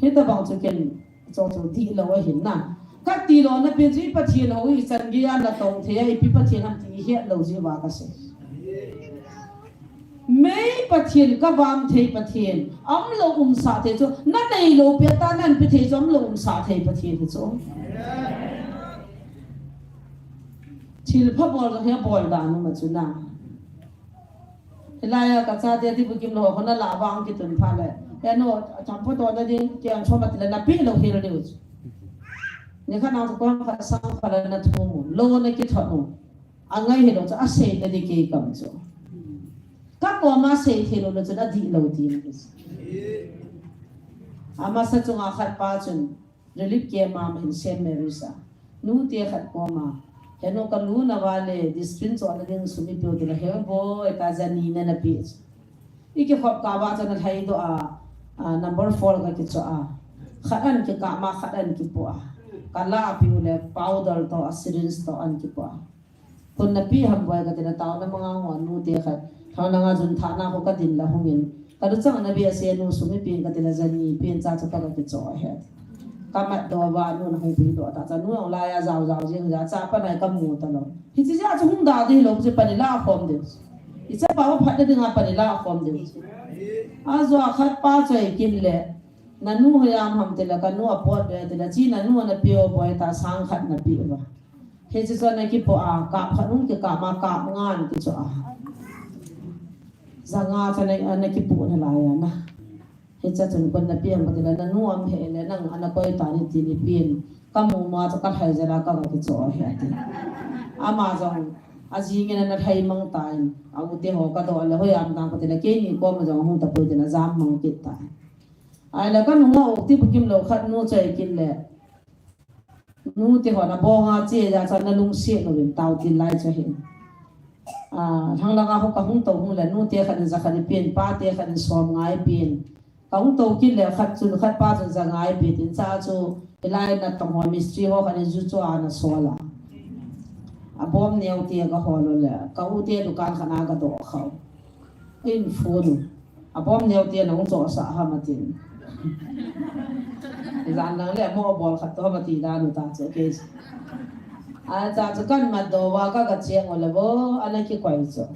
Hitabang chu ken, chu chu dihlou ahin na. Ka tilou na pen chu i Pathen hou i chan gei a na tong thei a, ipi Pathen ham ti i het lou jeh uva ka sei. Mei Pathen ka vam thei Pathen, umlou umsah thei chu, na neilou pet a nan pe thei chu, umlou umsah thei Pathen hi chu. Thil pha bol jong hi abol dan um a chu na. Hilai a ka chate ti bukim lou, hona la vang kitun pha le. He nu, champu to na ding, kei an chom a ti le na pe lou hel diu chu. Ni kha nang to kon kha sang kha le na thum u, lou na kithot u. Angai hilou chu, asei na di kei kam chu. Ka koma sei thei lou le chun adihlou ti na hi. Amasa chunga khat pa chun, Relief camp a hin Saint Mary's a. Nute khat koma. He nu ka lu na va le, discipline chohna ding sum i peu ti le, he boi, ta jani na na pe. I kikhop kah uva chun alhai doh a, a, number four ka kichoh a. Khat an kikam a, khat an kipoh a. Ka la a piu le powder to a syringe to an kipoh a. Tun na pe ham boi ka ti na taona manga ngo nute khat. Hang nanga jun thana ho kadin la hungin. Kadu chang na bia se nu sum mi pin katila jani pin cha chu ka kicho he. Kamat doh va nu na hung pin doh ta cha nu jong laiya jao jao jing ja cha pa nai kamu talou. Hiche ja chu hung da ding lou chu pani la khom ding. Icha pa phat ding a pani la khom ding. Ajo khat pa choi kin le. Nanu hoiya ham tila kanu apot be tila chi nanu na pio boi ta sang khat na pi ba. Hiche chu ana kipoh a, kap khat hung kikap ma, kap nga ana kichoh a. Janga chu ana, ana kipoh nalai a na. Hiche chun kon na piang kati le, nanu am he le, nang ana koi ta ni ti ni pin. Kamu ma chu kalhai jela ka, ka kichoh he ati. Ama jong, ajing in ana lhai mang tan. A u te ho kadoh le, hoiya ham tang kati le, keini koma jong hung tapoi tin ajam mang kit tan. Ahile kanung a u ti bukim lou khat nu choi kin le. Nu te ho na bong a che ja cha na lungset louvin tao til lai chu hin. A, lhang langa ho kahung tou hung le, nu te khat in ja khat in pin, pa te khat in som nga pin. Kahung tou kin le khat chun khat pa chun ja nga pin tin cha chu, hilai natong ho mistri ho khat in ju chu ana sol a. Abom neo te kahol u le, ka u te dukan khat na kadoh khau. In phone u. Abom neo te nahung chohsah ham atin. Jan lang le mo bol khat to ham ati dan u ta chu, okay. A cha chu kan mat doh va ka, ka cheng u le vo, ana kikoi chu.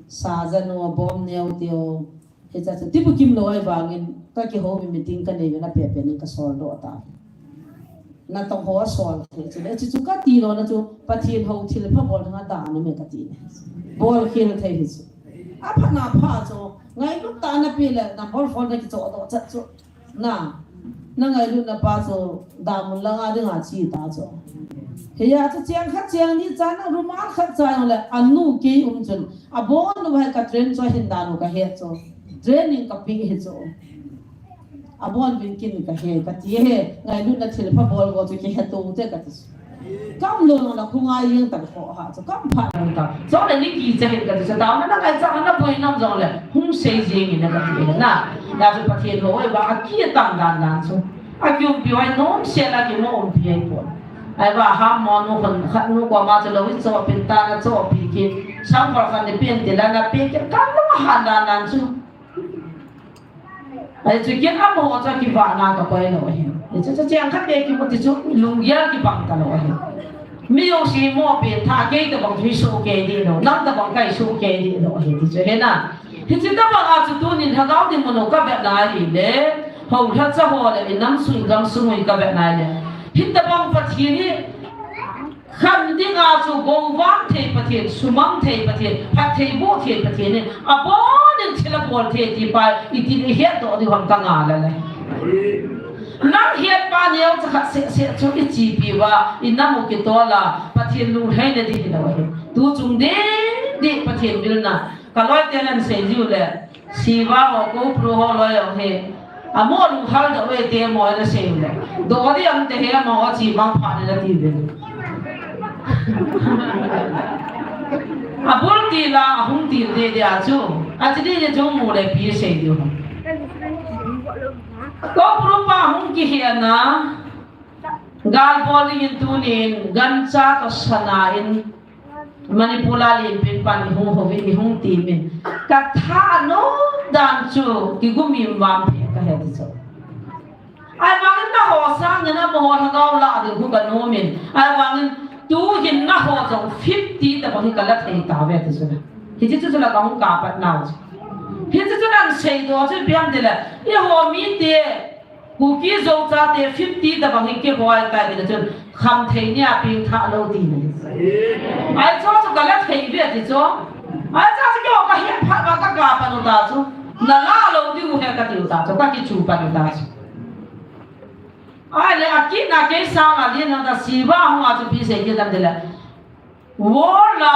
Sa janu abom neo teu. Hicha chu ti bukim lou ahivangin ka kihou mi meeting ka nei ve na pe pe nin ka sol doh ta. Natong ho asol thei chu le, chu chu kati lou na chu, Pathen hou thilpha bol na da na me kati ne. Bol khel thei hi chu. Apha na pha chu, ngailut tah na pi le, number four na kichoh doh chat chu. Na, na ngailut na pa chu, damun langa dinga chi ta chu. Hiya chu cheng khat cheng ni cha na rumal khat cha le, anu kei um chun, abon nu hai ka train chu hin dan u ka he chu. Training ka pi hi chu. Abon vin kin ka he, kati he, ngailutna thilpha bol go chu kihe tou te kati. Kam lou na khunga jeng ta kho ha, chu kam pha ta. Jong le ni kicha hin kati, sa ta na ngai cha na boi nam jong le, hung sei jing in kati na. Ya chu Pathen ho oi ba ki tang dan dan chu. Akiumpi hoi nom se la kimu umpi ai po. Ai ba ham mo nu khon khat nu koma chu lou i choh pin ta na choh pi ki. Sam khol khat ni pin ti la na pi ki kam lou ha dan dan chu. Ai chu kin amaho chu kivahna ka koi lou ahi. Ai chu, chu cheng khat be kimu ti chu lunggel kibang ta lou ahi. Mi jong si mo pe tha kei tabang hi su kei di lou. Nang tabang kai su kei di lou ahi ti chu he na. Hiche tabang a chu tunin Lhagao Dinmun u ka vetna ahile. Hou lhacha ho le i nam sung i gam sung u i ka vetna ahile. Hitabang Pathen hi Khan dinga chu gou vang thei Pathen, sumang thei Pathen, phatthei boh thei Pathen in, abonin thil abol thei ti pa, itin i het doh diu ham ka ngal a le. Nang het pa neocha khat seh seh chu i chepi uva, i nam u kitol a, Pathen lunglhaina ding hilou ahi. Tu chung ding ding Pathen vilna, ka loi ten an sei jiu le. Siva ho, Kopru ho loi jong hi. Amo lunghal doh ve ti mo na sei le. Doh di ang te he mo chi mang pha le ti ve. Abul ti la, ahung ti de de a chu. Achi di je jong mu le pi sei diu. Kopru pa hung kihe na. Gal bol ding in tunin, gancha toh sana in, Manipur a lenpen pan i hung houvin, i hung timin. Ka tha anom dan chu, kigumim vam phe ka he ti chu. Ahivangin nangho sangin amaho lhagao lah ding khu ka nomin. Ahivangin tuhin nangho jong fifty tabang hi ka la thei tauve ti chu. Hiche chu chu la ka hung kap pat nau chu. Hiche chu nan seidoh chu ipi ham tile. Eiho mite Kuki Zo chate fifty tabang hi kihoi tai ti le chun khamthei nia pengthah lou ti le. Ai chu chu ka la thei ve ti chu. Ai chu chu keiho ka het phat uva ka kap pan u ta chu. Na la lou diu he ka tiu ta chu, ka kichu pan u ta chu. Ahile akitna kei sanga din na ta Siva hung a chu ipi sei kit tam tile. World a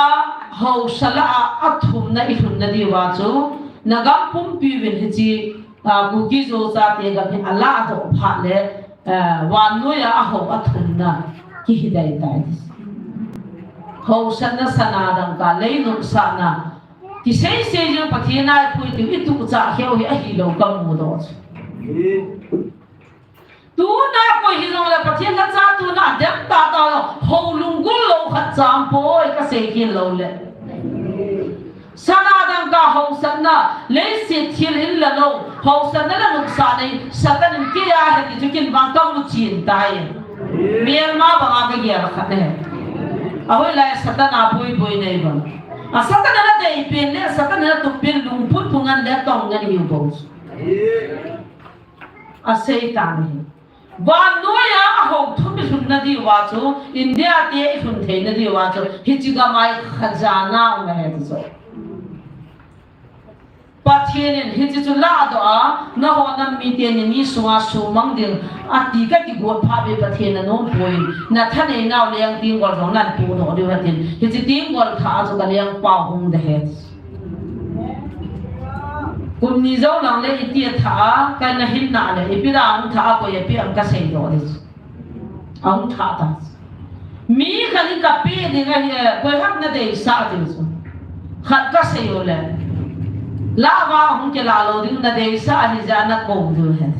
haosa lah a athumna i lhunna diuva chu, na gam pumpi uvin hiche, a, Kuki Zo chate gam hi alah doh phat le, a, vannoi a ahao athumna kihi dai tai. Haosatna sana dangka, lei nopsahna, kisei sei jong Pathen a i pui tiu i tuh chah kheu hi ahilou ka mu doh chu. Tuna koi hijongle Pathen lhacha tuna adem tata lou, hou lunggul lou khat cham poi ka sei khel lou le. Sana dangka Hausatna, leiset thil in la lou, hausatna la nuksa nei, Satan in kei a he ti chu kin vang ka mu chin tai. Melma banga ka gel khat ne. Ahoi lai Satan a bui bui nei bang. A Satan a la dei pen le, Satan a la tup pen lungput phungan le tong ngan hiu bou. A Satan hi. Vannoiya ahou thum i lhunna diuva chu, India te i lhun theina diuva chu, hiche gam a i khajana um ahi ti chu. Pathen in hiche chu ladoh a, nangho nam mite ni ni sunga sumang ding, ati ka kigot phat ve Pathen in anom poi, na thaneinau leng tenggol jong nan podoh diu ahi tin, hiche tenggol thah a chu ka lengpau hung de ahi. Kum ni jou lang le iti a thah a, kana hinna le, ipi la hung thah a, koi a pe am ka seidoh ding. Ahung thah ta. Mi khat in ka pe ding ahi, koi ham na deisah ding chu. Khat ka sei u le. La va hung kila lou ding na deisah ahi jeh a na kou ding ahi.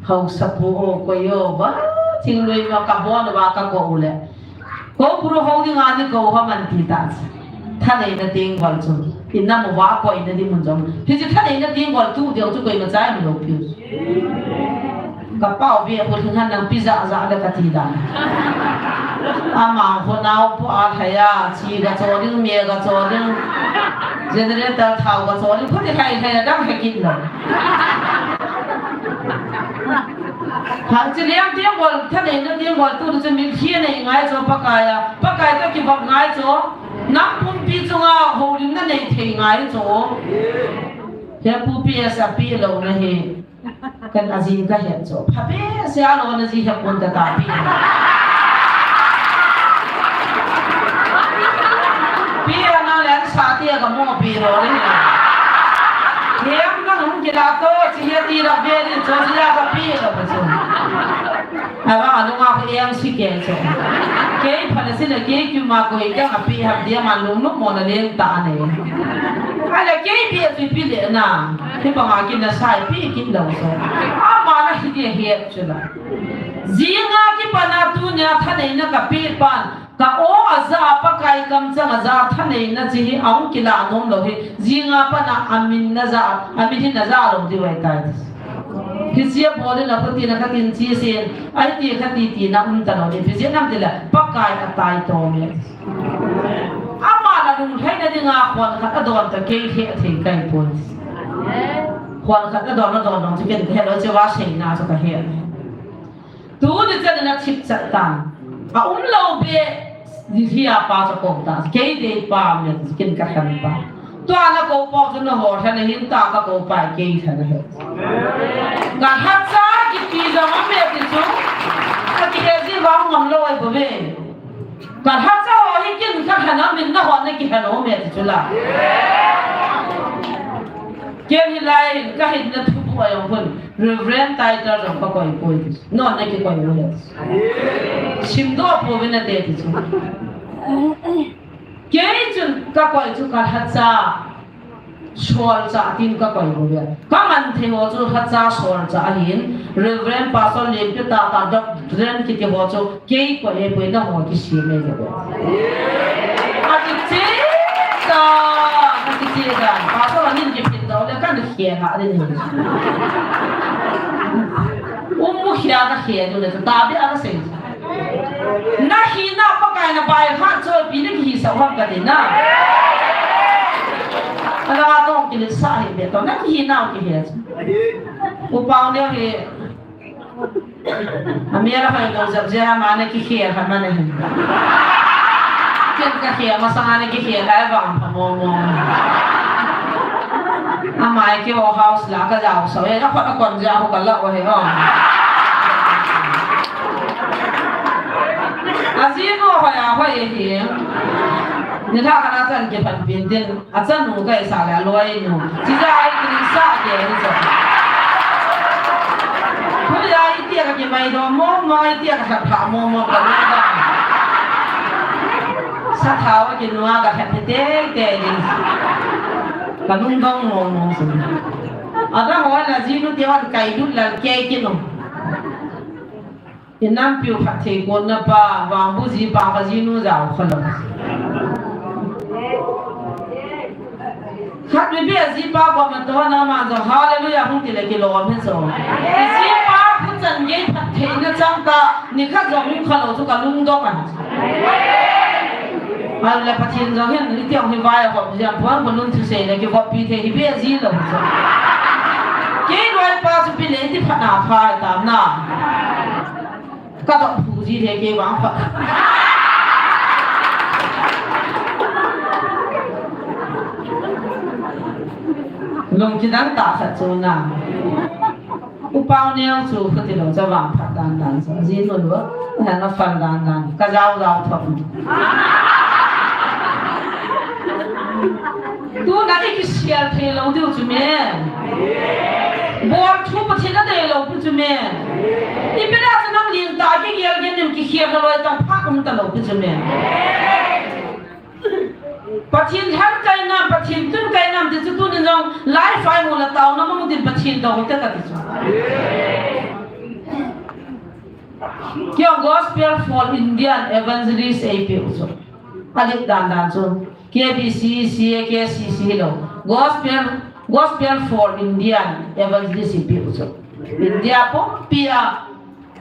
Haosapu o, koi o, va, thinglui ma ka bon va ka kou le. Kou puru ho ding a ni kou ha man ti ta. Thaneina tenggol chu. Inam uva koina ding mun jong. Hiche thaneina tenggol tu ding chu koima cha imu lou piu. Ka pau ve khu thing han nang pi ja ja le ka ti dan. Ama khu nao pu a thaya, chi ga cho ding, me ga cho ding. Generator thao ga cho ding, khu ti thai thai dang he kin lou. Hal chi liam tenggol, thaneina tenggol tu chu mi khi nei ngai chu Pakai a, Pakai toh kivop ngai chu, nam pumpi chunga houlimna nei thei ngai chu. He pu P S a pi lou na hi, kan a jing ka het chu. Pha behseh a lou na ji he pon ta ta pi. Pi a na len sa ti a ka mo pi ro le. Hiam na hung kila to, chi he ti ra be ni cho ji a ka pi lou pa chu. Avang a nunga khu M C K chu. Kei pha na si na kei kiu ma koi ka a pi ham dia ma lung lung mo na leng ta ne. Ala kei pi a pi le na. Hi pa ma kin na sai pi kin lou so. Ama na hi dia het chu la. Jinga kipat a tunia thaneina ka pe pan. Ka o a ja a Pakai kamchang a ja thaneina chi hi ahung kila nom lou hi. Jinga pat a amin na ja, amin hi na ja lou diu ahi tai. Hiche a bol in a khuti na khatin chi sin, ahi ti khati ti na um ta lou ding. Ipi jeh ham ti le, Pakai a tai to me. Ama na lunglhaina dinga khon khat a don ta kei he thei kai pon. Khon khat a don a don dong chu ken ka he lou che va sei na chu ka he. Tuni chan in a thip chat tan. A um lou be, ni hi a pa cha kong ta. Kei dei pa me kin ka khan pa. Tua na ko pa chu na ho than hin ta ka ko pa kei than he. Ka hat cha ki ti jong a me ti chu. Ka ki he ji vang ngam lou ai bo ve. Ka hat cha ho hi kin ka khan a min na ho na ki khan o me ti chu la. Ken hilai in ka hinna thupu a jong khun Reverend title jong ka koi poi ti. Non na kikoi u le. Simdoh pouvin nate ti chu. Kei chun ka koi chu ka lhacha solchah tin ka koi u le. Ka man thei ho chu lhacha solchah ahin Reverend Pastor Lempiu tah tah Doctor kiti ho chu Kei koi e koi na ho kisem e le. Ati che ta, ati che ta. Pastor anin kiphin doh le kan khel ha ding. Um mu khia ka khel le ta be a ka sei. Na hina Pakai na pai ha cho pi ni hi sa wa ka de na. Ala tong ki le sa hi be to na hina ki he. U pau ne he. Amel a hoi lou jep jep a, ama na kikhel kha man ahi. Ken kakhel masang a na kikhel kha e vang pha mo mo. Ama e keiho house la ka jao sa e, a khut a kon jep a ho ka la o he o. Ajinu hoi a hoi e hi. Nilhah khat a chan kiphan pin tin. Achanu kaisa le aloinu. Chija ai kini sa ke ni sa. Khuya ai tia ka kimai do mo mo ai tia ka khat pha mo mo ka ni da. Sa thawa ki nua ka khat te te ni. Ka nung dong mo mo su. Ada ho la jinu te wan kai dut la ke kinu. Inam piu khat thei kon na pa, vangbu ji pa ka jinu jao kha lo. Khat mipi a jipa koma toh na man jong hallelujah hung ti le kilom hi chu. Jipa khu chan gei phattheina chang ta, nikhat jong hung kha lou chu ka lungdong ahi. Ahile Pathen jong hin, itiang hi vai a hop jia puan ko lun thusei le kivoppi thei hi be ji lou chu. Kei loipa chu pi le iti phat na phai tam na. Ka dong phu ji thei kei vang phat. Lung kidang tah khat chu na. U Pau Neo chu khuti lou chu vang phat dan dan chu. Ji nu lu, na na fal dan dan. Ka jao jao thop. Tuna i kisial thei lou diu chu me. Bol thu Pathen a dei lou pi chu me. Ipi dia chu nang ling ta kigel gen nim kikhiam na loi tam pha um ta lou pi chu me. Pathen lhang kai nam, Pathen tun kai nam ti chu tunin jong lai fai mu la tao na mong tin Pathen dong te ka ti chu. Kei Gospel for Indian Evangelist ei pe u chu. A lit dan dan chu. K B C, C A K C C lo. Gospel, Gospel for Indian Evangelist ei pe u chu. India pumpi a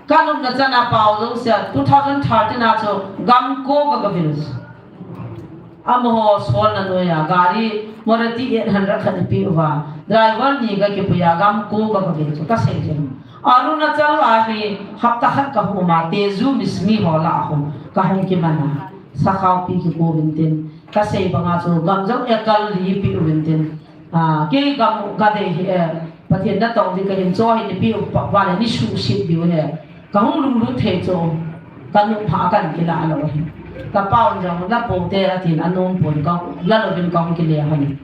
ka nupna chan a pau jouse a two thousand thirteen a chu gam ko ka ka vil chu. Amaho solna noiya gari Maruti eight hundred khat i pe uva, driver ni ka kipui a gam ko ka ka vil chu ka sei jeng. Arunachal a hi hapta khat ka hung um a, Tezu Mismi ho lah a hung ka hung kiman a, sakhao pi kiko uvin tin, ka sei banga chu gam jong ekal li i pe uvin tin, a, kei gam ka dei hi, eh, Pathen natong ding ka hin cho hi i pe u pa, vale ni suhset diu hi. Ka hung lunglut thei chu, ka nupha kan kila lou hi. Ka pa'n jong, la po te a tin a nom pon ka, la louvin ka hung kile hi.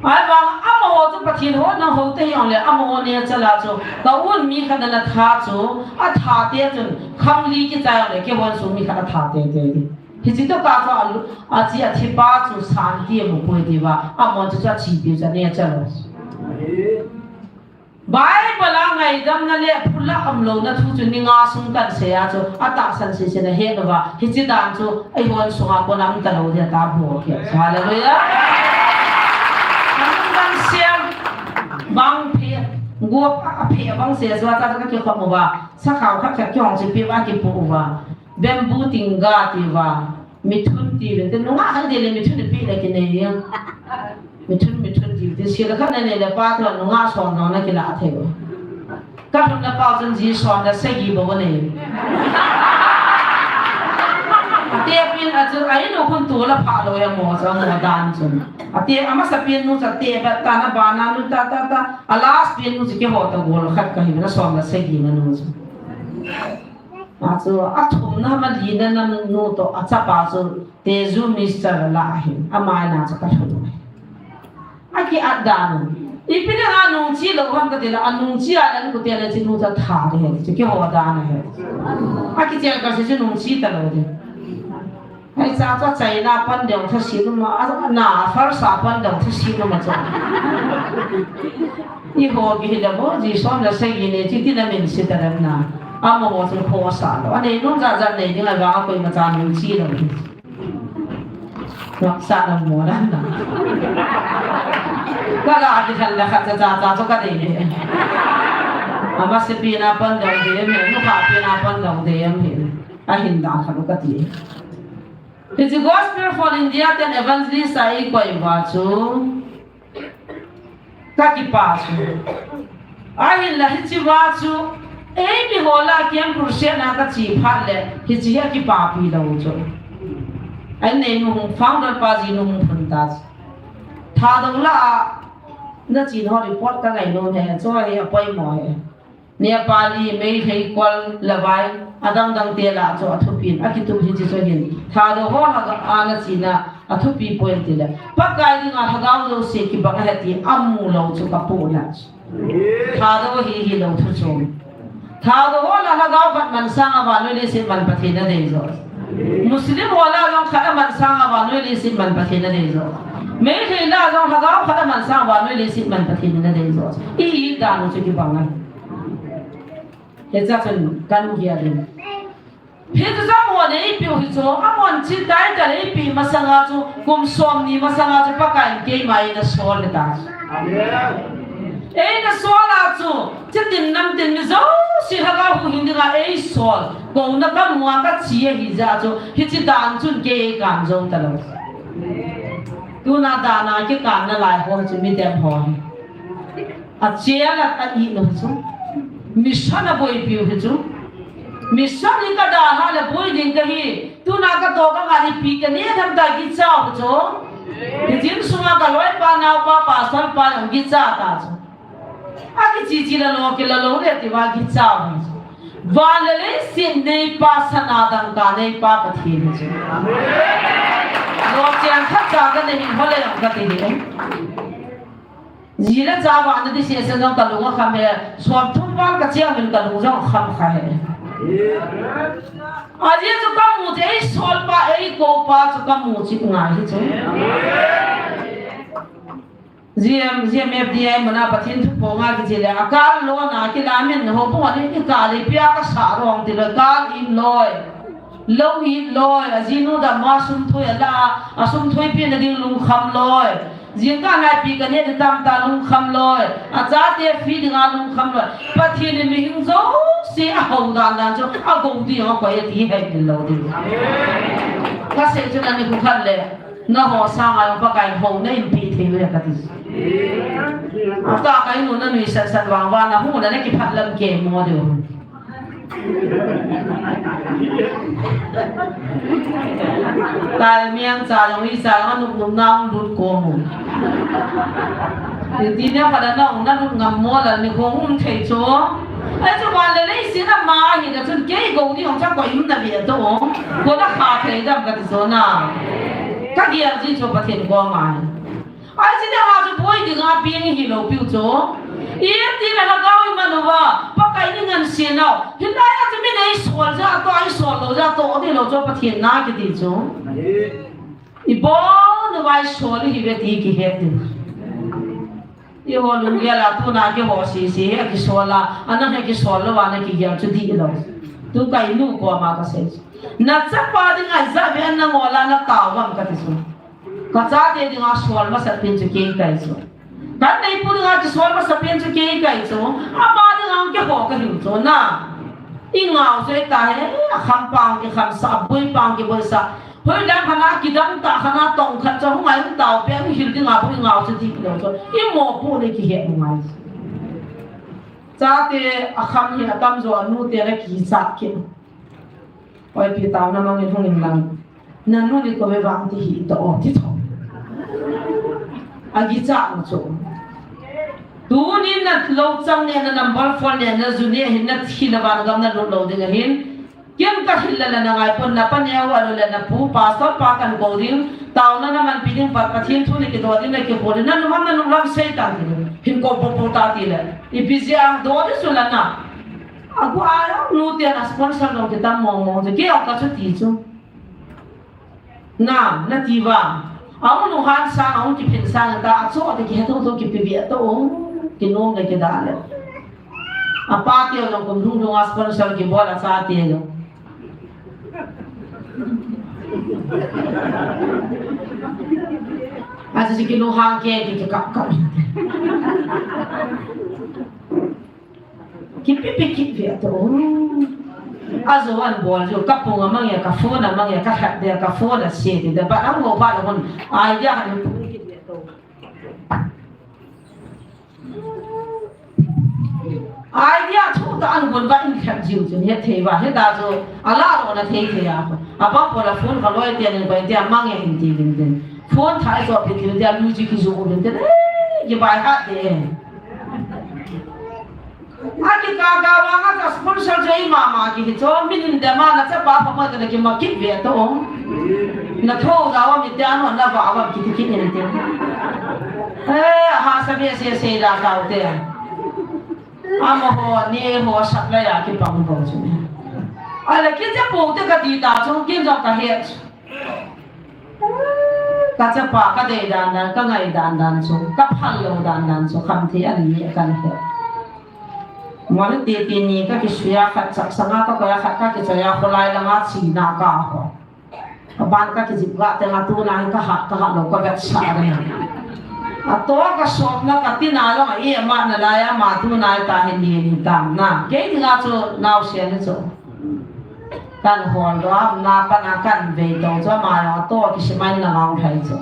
Ahivang amaho chu Pathen hon a hou te hi ong le, amaho ne chala chu, ka un mi khat na tha chu, a tha te chun, khang li kichai ong le, kei hon sung mi khat a tha te te di. Hichi to ka chu a lu, a chi a thi pa chu santi a mu poi ti va, amaho chu chu a chi pi chu a ne chala. Bible a ngaidamna le phula umlouna thu chu ni nga sung kan sei a chu, a tahsan sese na he lou va, hichi dan chu, eihon sunga kon a um ta lou dia ta bo ke. Hallelujah. Nang dan siam, bang phe, guap a phe bang se chu a ta ka ki khop uva, sakhao khat khat ki hong chi pi va ki pu uva, bamboo tingga ti va, mithun ti ve, te nunga khat de le mithun pi le ki nei ya. Mithun, mithun ti, ti sila khat na nei le pa tu nunga som nong na kila thei u. Ka lhun na pau chun ji som na sagi bo nei. Ate pin a chu, ai nu khun tu la pha lou ya mo cha mo dan chun. Ate amasa pin nu cha te ba ta na ba na nu ta ta ta. A last pin nu chu kei ho ta gol khat ka hi na som na sagi na nu chu. A chu a thumna ma li na na nu to a chapa chu Tezu Mister la ahin, amai na chu ka lhun u ahi. A ki at dan u. Ipi dinga nung chi lou ham ka ti le, a nung chi a le, an ku te le chi nu cha tha de he, chi ki ho dan he. A ki chel ka si chi nung chi ta lou de. Ai cha cha China pan deu tha si nu ma, a na farsa pan deu tha si nu ma cha. I ho ki hi le bo, ji som le sagi ne, chi ti na min si ta le na. Amaho chu khosa lou. A nei nung ja ja nei ding a va a koima cha nung chi lou. Raksa na mo na na. Ka la a ki khan la khat cha cha cha chu ka dei ni. Ama se pi na pan dong dei em he, nu kha pi na pan dong dei em he. A hin da kha lu ka ti. Hichi Gospel for India ten evangelist a i koi va chu. Ka kipa chu. Ahinla hichi va chu, eimi ho la kiang crusade na ka chi phat le, hichi hi a kipapi lou chu. An nei nu hung founder pa ji nu hung phun ta chu. Thadou la a, na chin ho report ka ngai nom he, chu hi a poimo he. Nepali, Meitei, Kol, Lavai, adang dang te la chu a thupi in, a kitup hichi chu hin. Thadou ho la a na china, a thupi poi ti le. Pakai dinga lhagao jouse kibang ahi ti a mu lou chu ka pu la chu. Thadou hi hi lou thu chu. Thadou ho la lhagao khat man sang a vannoi leiset man Pathen a dei jo. Muslim ho la jong khat a man sang a vannoi leiset man Pathen a dei jo. Meitei la jong lhagao khat a man sang a vannoi leiset man Pathen a dei jo. I hi dan chu kibang ahi. Hicha chun kan hi a din. Hichu chu amahon eipeh u hichu, amahon chi title eipeh masanga chu, kum somni masanga chu Pakaiyin keima eina sol hita. Eina sol a chu, chitin namtin mi jouse lhagao huhhing dinga eisol, kouna kamu a kache ahijeh a chu, hiche dan chun kei eikan jou talou. Tuna dan a kikan nalai ho chu midem ho hi. Ache a lat a it u hichu. Mission aboipiu hichu. Mission hi kadalhah le boi ding kahi. Tuna katoh kangah ipi kaneh dem ta kicha u chu. Hiche insunga kaloipa naopa pastor pa jong kicha ta chu. Akiche che la lou, kila lou le tiuva kicha u hichu. Van le leiset neipa, sana dangka neipa Pathen hichu. Lo cheng khat cha kanei hih ho le jong kati hi. Ji le cha vahna ding sese jong kalung akham e, somthum val kache uvin kalung jong akham kha e. Ajeh chu kamu chu eisolpa, eikoupa chu kamu chu ngai hichu. G M, G M F D I muna Pathen thu ponga kiche le, akal lona kilamin ho pon in ikal le ipi a kasah rong tilou, kal in loi. Lou it loi, ajinu dam a sum thoi ala, asum thoi pena ding lungkham loi. Jingkah naipi kaneh ding tamtah lungkham loi. Achate fee dinga lungkham loi. Pathen in mihing jouse ahou dan dan chu, agou ding akoi ati hei ding lou ding. Kasei chu nani khu khat le, naho sanga jong Pakaiyin houna einpeh thei uve kati. Ata kainu nanuisat sat vang vang nahung le nakiphat lam kei mo diu. Talmiang cha jong, icha jong, anupnupna hung lut kom u. Titi nia khat a nahung nalut ngam mo lal nikho hung um thei chu. Ahi chu van le leiset ama ahi na chun kei gou ding hung cha koi um na ve to. Kona kha thei dam kati chu na. Kagel ji chu Pathen koma ahi. Ahi chu dinga chu boi dinga peng hilou piu chu. Iti le lhagao iman uva, Pakai in eingansei nau. Hilai a chu min eisol jeh a toh, eisol lou jeh a toh, tilou chu Pathen na kiti chu. Ibon uva eisol ihiuve ti kihet ding. Eiho lunggel a tuna keiho sese hi akisol a, ana hi kisol lou a ana kigel chu dihlou. Tu kainu koma kasei chu. Nachapa dinga ijat vei a nangol a natao uvam kati chu. Kachate dinga sol masapen chu kei kahi chu. Kaneipu dinga kisol masapen chu kei kahi chu. Ama dinga keiho kahiu chu na. Ingao joi tahe, akham pang kikhamsah, aboi pang kiboisah. Hoilang khat a kidang tah khat a tong khat chu hung ngai hung taopi, hung hil dinga bou ingao chu dihlou chu. Imopoh le kihet ngai chu. Chate akham hi atamjo anute le kichat kit. Oi, ipi taona mangin hung in lang. Nanu nikho ve vang ti hih toh o, ti toh. Akichat u chu. Tunin nalou chang neh, nanumber phone neh, naju neh hin nathi le van gam nalut lou ding ahin. Ken kahil le nangai pon, napa neo alu le napu, pastor pa kakou ding, taona namanpi ding, Pa, Pathen thu nakidoh ding, nakikhol ding, nanung ham nanung ham sei tan ti. Hin kou popo ta ti le. Ipi jeh a doh ding chu la na. Agu a nute na sponsor lou ti tam mong mong chu, kei jong kachuti chu. Na, nati uva. Ahung lunghan sang, ahung kiphin sang ta, achoh te kihe thotho kipe ve toh o. Kinom le kidah le. Apa te jong kum lhung lhung a sponsor kibol a chate jong. Achu chu kilunghang kei, ki, kikap kap. Kipepe kit ve toh. Ajo an bol jo, kapung a mang e, kaphone a mang e, kalhat de, kaphone a se de, but ahung bol a hun, idea khat in pung kit ve toh. Idea thutah a hun va in khat jiu chun, hethei va, heta chu, ala lona thei thei a. Abang bol a phone kaloi te nin koi te a mang e hin ti vin tin. Phone thah e chu pi ti te a lu ji kijo vin tin. Eh, kibai hat de. Akikah kah vang a ka sponsor chu eima ma kihi chu, min in dem a nachapa phamoi kana kima kit ve toh. Natho jao a mi te a no na va va kiti kit in te. Eh, hahsa ve se se la tao te. Amaho, neho, supply a kipang bou chu. Ahile kiche pou te kati ta chu, kin jong kahet. Kachapa kadei dan dan, kangai dan dan chu, kaphal lou dan dan chu, khamthei ani ni kan he. Mani titi ni ka kisuia khat, chak sanga ka koia khat, ka kichaya kholai langa china ka ho. Ka ban ka kijip ga te nga tuna hin ka hat, ka hat lo ka vetsah a. A to ka sopna ka tina lo a i ama na la ya ma tuna ta hin ni ni tam na. Kei dinga chu nau sia ni chu. Kan hol do am na pa na kan vei to chu ma yo to kisimai na ngang thai chu.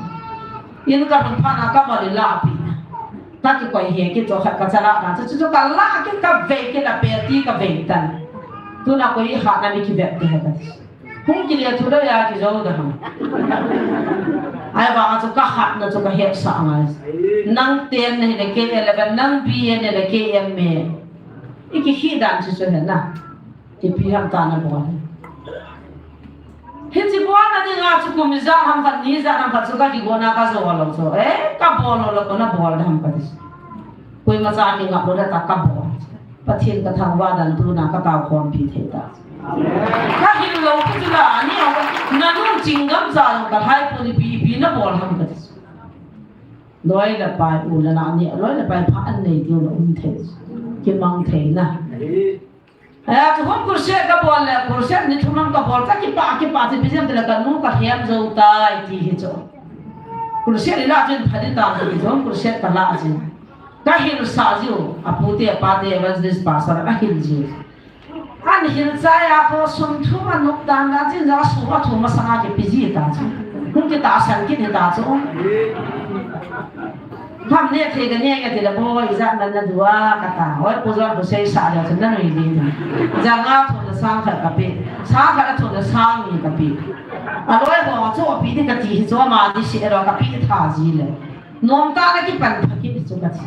In ka hun pha na ka ma li la pi. Ka kikoi he ki to khat ka chala na chu chu ka la ki ka vei ki la pe ti ka vei tan. Tuna koi ha na mi ki vet ti ha ka. Hung kile thu da ya kijo da ham. Ai vang a chu ka hatna chu ka hetsah ngai. Nang ten na hi le K eleven, nang B N le K M e. I kihi dan chu chu he na. Ipi ham ta na bol. Hichi bol na dinga chu kum ijat ham khat ni ijat ham khat chu ka kigona ka jo lo chu. Eh, ka bol lo lo ko na bol da ham ka ti. Koima cha kingap lo da ta ka bol. Pathen ka thangvah dan tuna ka tao khompi thei ta. Ka hil lo ka chu la, ani a, na nun chingam cha lo ka hai pu ni pi, pi na bol ham ka ti. Loi le pai u le na ni, loi le pai pha an nei diu na um thei. Kimang thei na. Aya, chu hom kurse ka bol le, kurse ni thum ka bol, ka kipa, kipa ti pi jem te le ka nu ka hiam jo tai ti hi chu. Kurse ni la chen pha di ta ti chu, hom kurse ka la chen. Ka hilsa jiu, a pute, a pate, evangelist pastor, a hil jiu. An hilsa ya ko sum thum a nop dan dan chin ja sum a thum a sanga kipe ji ta chu. Hung kitahsan kit hi ta chu. Ham ne thei ka ne ka ti la bo ijat man na dua ka ta. Hoi pu jon pu sei sa le chu na nui di. Ja nga thum na sang khat ka pe. Sang khat a thum na sang ni ka pe. A loi ho chu a pe di ka ti hi chu ama di si ero ka pe tha ji le. Nom ta na kipan pha kit hi chu ka ti.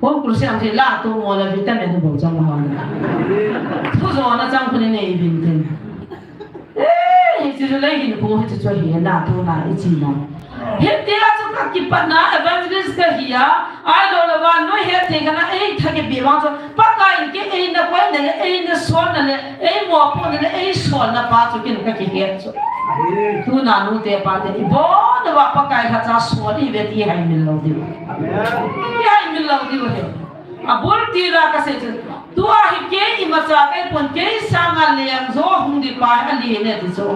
Home crusade ang thei la tu mo la vitamin bo chang ho na. Thu jo na chang khun nei vin tin. Eh, hichu lei hin ko hichu chu hi na tu na i chi na. Hitia chu ka kipat na evangelist ka hi a. Ai lo la van noi hethei ka na ei tha ke bi vang chu. Pakai in ke ei na koi na le ei na sol na le ei mo po na le ei sol na pa chu kin ka kihet chu. Tuna nute pate, ibon uva Pakai lhacha sol ive ti haimil lou diu. Amen. Ihaimil lou diu ahi. Abul tira kasei chu. Tua hi kei imacha kahi pon, kei sanga leng jo hung ding pa hi alen e ti chu.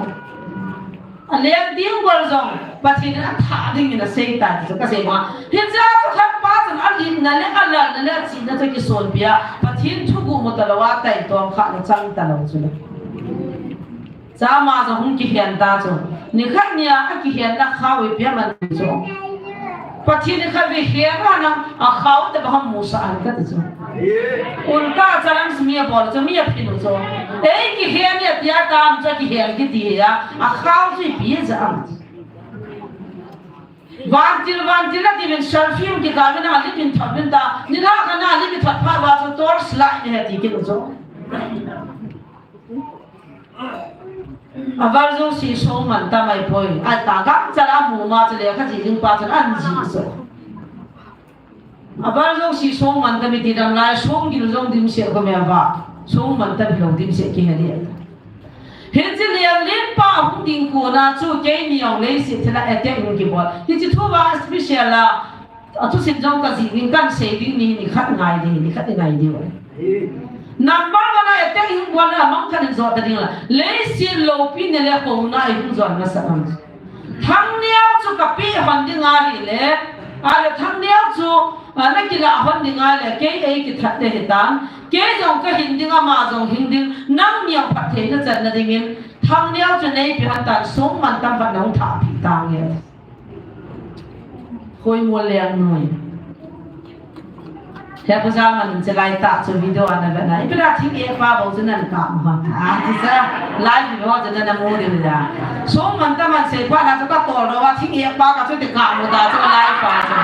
Alen ding gol jong Pathen in athah dingin asei tai ti chu kasei ma. Hiche a chu khat pa chun alenna le alalna le achihna chu kisonpi a. Pathen thuguh mu talou a taitom khahna chang talou chu le. Chama jong hung kihen ta chu. Nikhat nia akihen na khao ipi ham ti chu. Pathen in khatvei hen a na akhao te ba ham musah ham kati chu. Ulta challenge mi abol chu mi aphin u chu. Ei kihen ni atia tam chu kihen kiti a. Akhao chu ipi ja am. Vantil, vantil a ti min selfie um kikah min a lim in thot min ta. Nilhah khat na lim in thot phat uva chu torch light ni he ti kit u chu. Aval jouse song mantam ahipoi. Ata gangchal a amu ma chu lekha jih ding pa chun an jih chu. Aval jouse song mantam iti dam lai, song gil jong dimset khom e ava. Song mantam hilou dimset kihe ding. Hiche leng len pa hung ding kona chu keini jong leiset thil a attack hung kibol. Hiche thu va special a A thusim jong kajih ding, kasei ding ni, nikhat ngai ding, nikhat ingai ding. Number one a attack hung bol na, amang khat in jot ta ding la. Leiset loupi nele houna ihung jot masat ham. Thangneo chu kapeh hon ding ahile, ahile Thangneo chu, a, nakilah hon ding ahile, kei ei kithat te hitan, kei jong kahin ding, ama jong hin ding, nangni jong phattheina channa dingin, Thangneo chu neipe hon tan, song mantam khat nahung thahpeh tange. Khoimol lengnoi. He pu Jalman in chulai tah chu video ana vet na. Ipi la thing e pa bou chu nan kap ma. A, ti sa. Live video chu nan mu ding da. Song mantam an sei pa na chu katol lou a thing e pa ka chu ti kap mu ta chu live pa chu.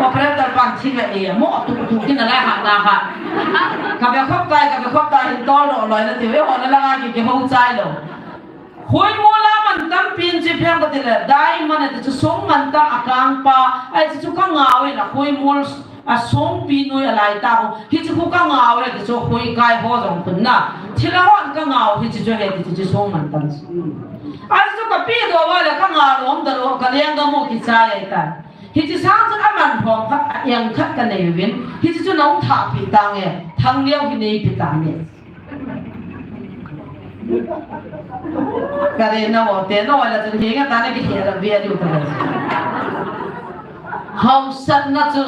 Operator pan thing e mo tu tu kin la ha na ha. Ka be khop tai, ka be khop tai hin tol lou loi na ti ve ho na la ngai ki, kihou chai lou. Khoimol a mantam pen chu ipi ham katile, diamond ati chu song mantam akang pa, ahi chu chu kangao e na khoimol a songpi noi alai tah ho, hichu khu kangao e ti chu khoikai ho jong khun na, thil a hon kangao hichu chu he ti chu chu song mantam chu. Ahi chu kapeh doh uva le kangao lom da lou, kaleng gam u kichai ahitai. Hiche sang chu aman hom khat, a eng khat kanei uvin, hiche chu nahung thah pi tange, Thangneo hi neipi tange. Kare na o te, na o la chu hinga ta na kihe la ve diu ta. Hausatna chu,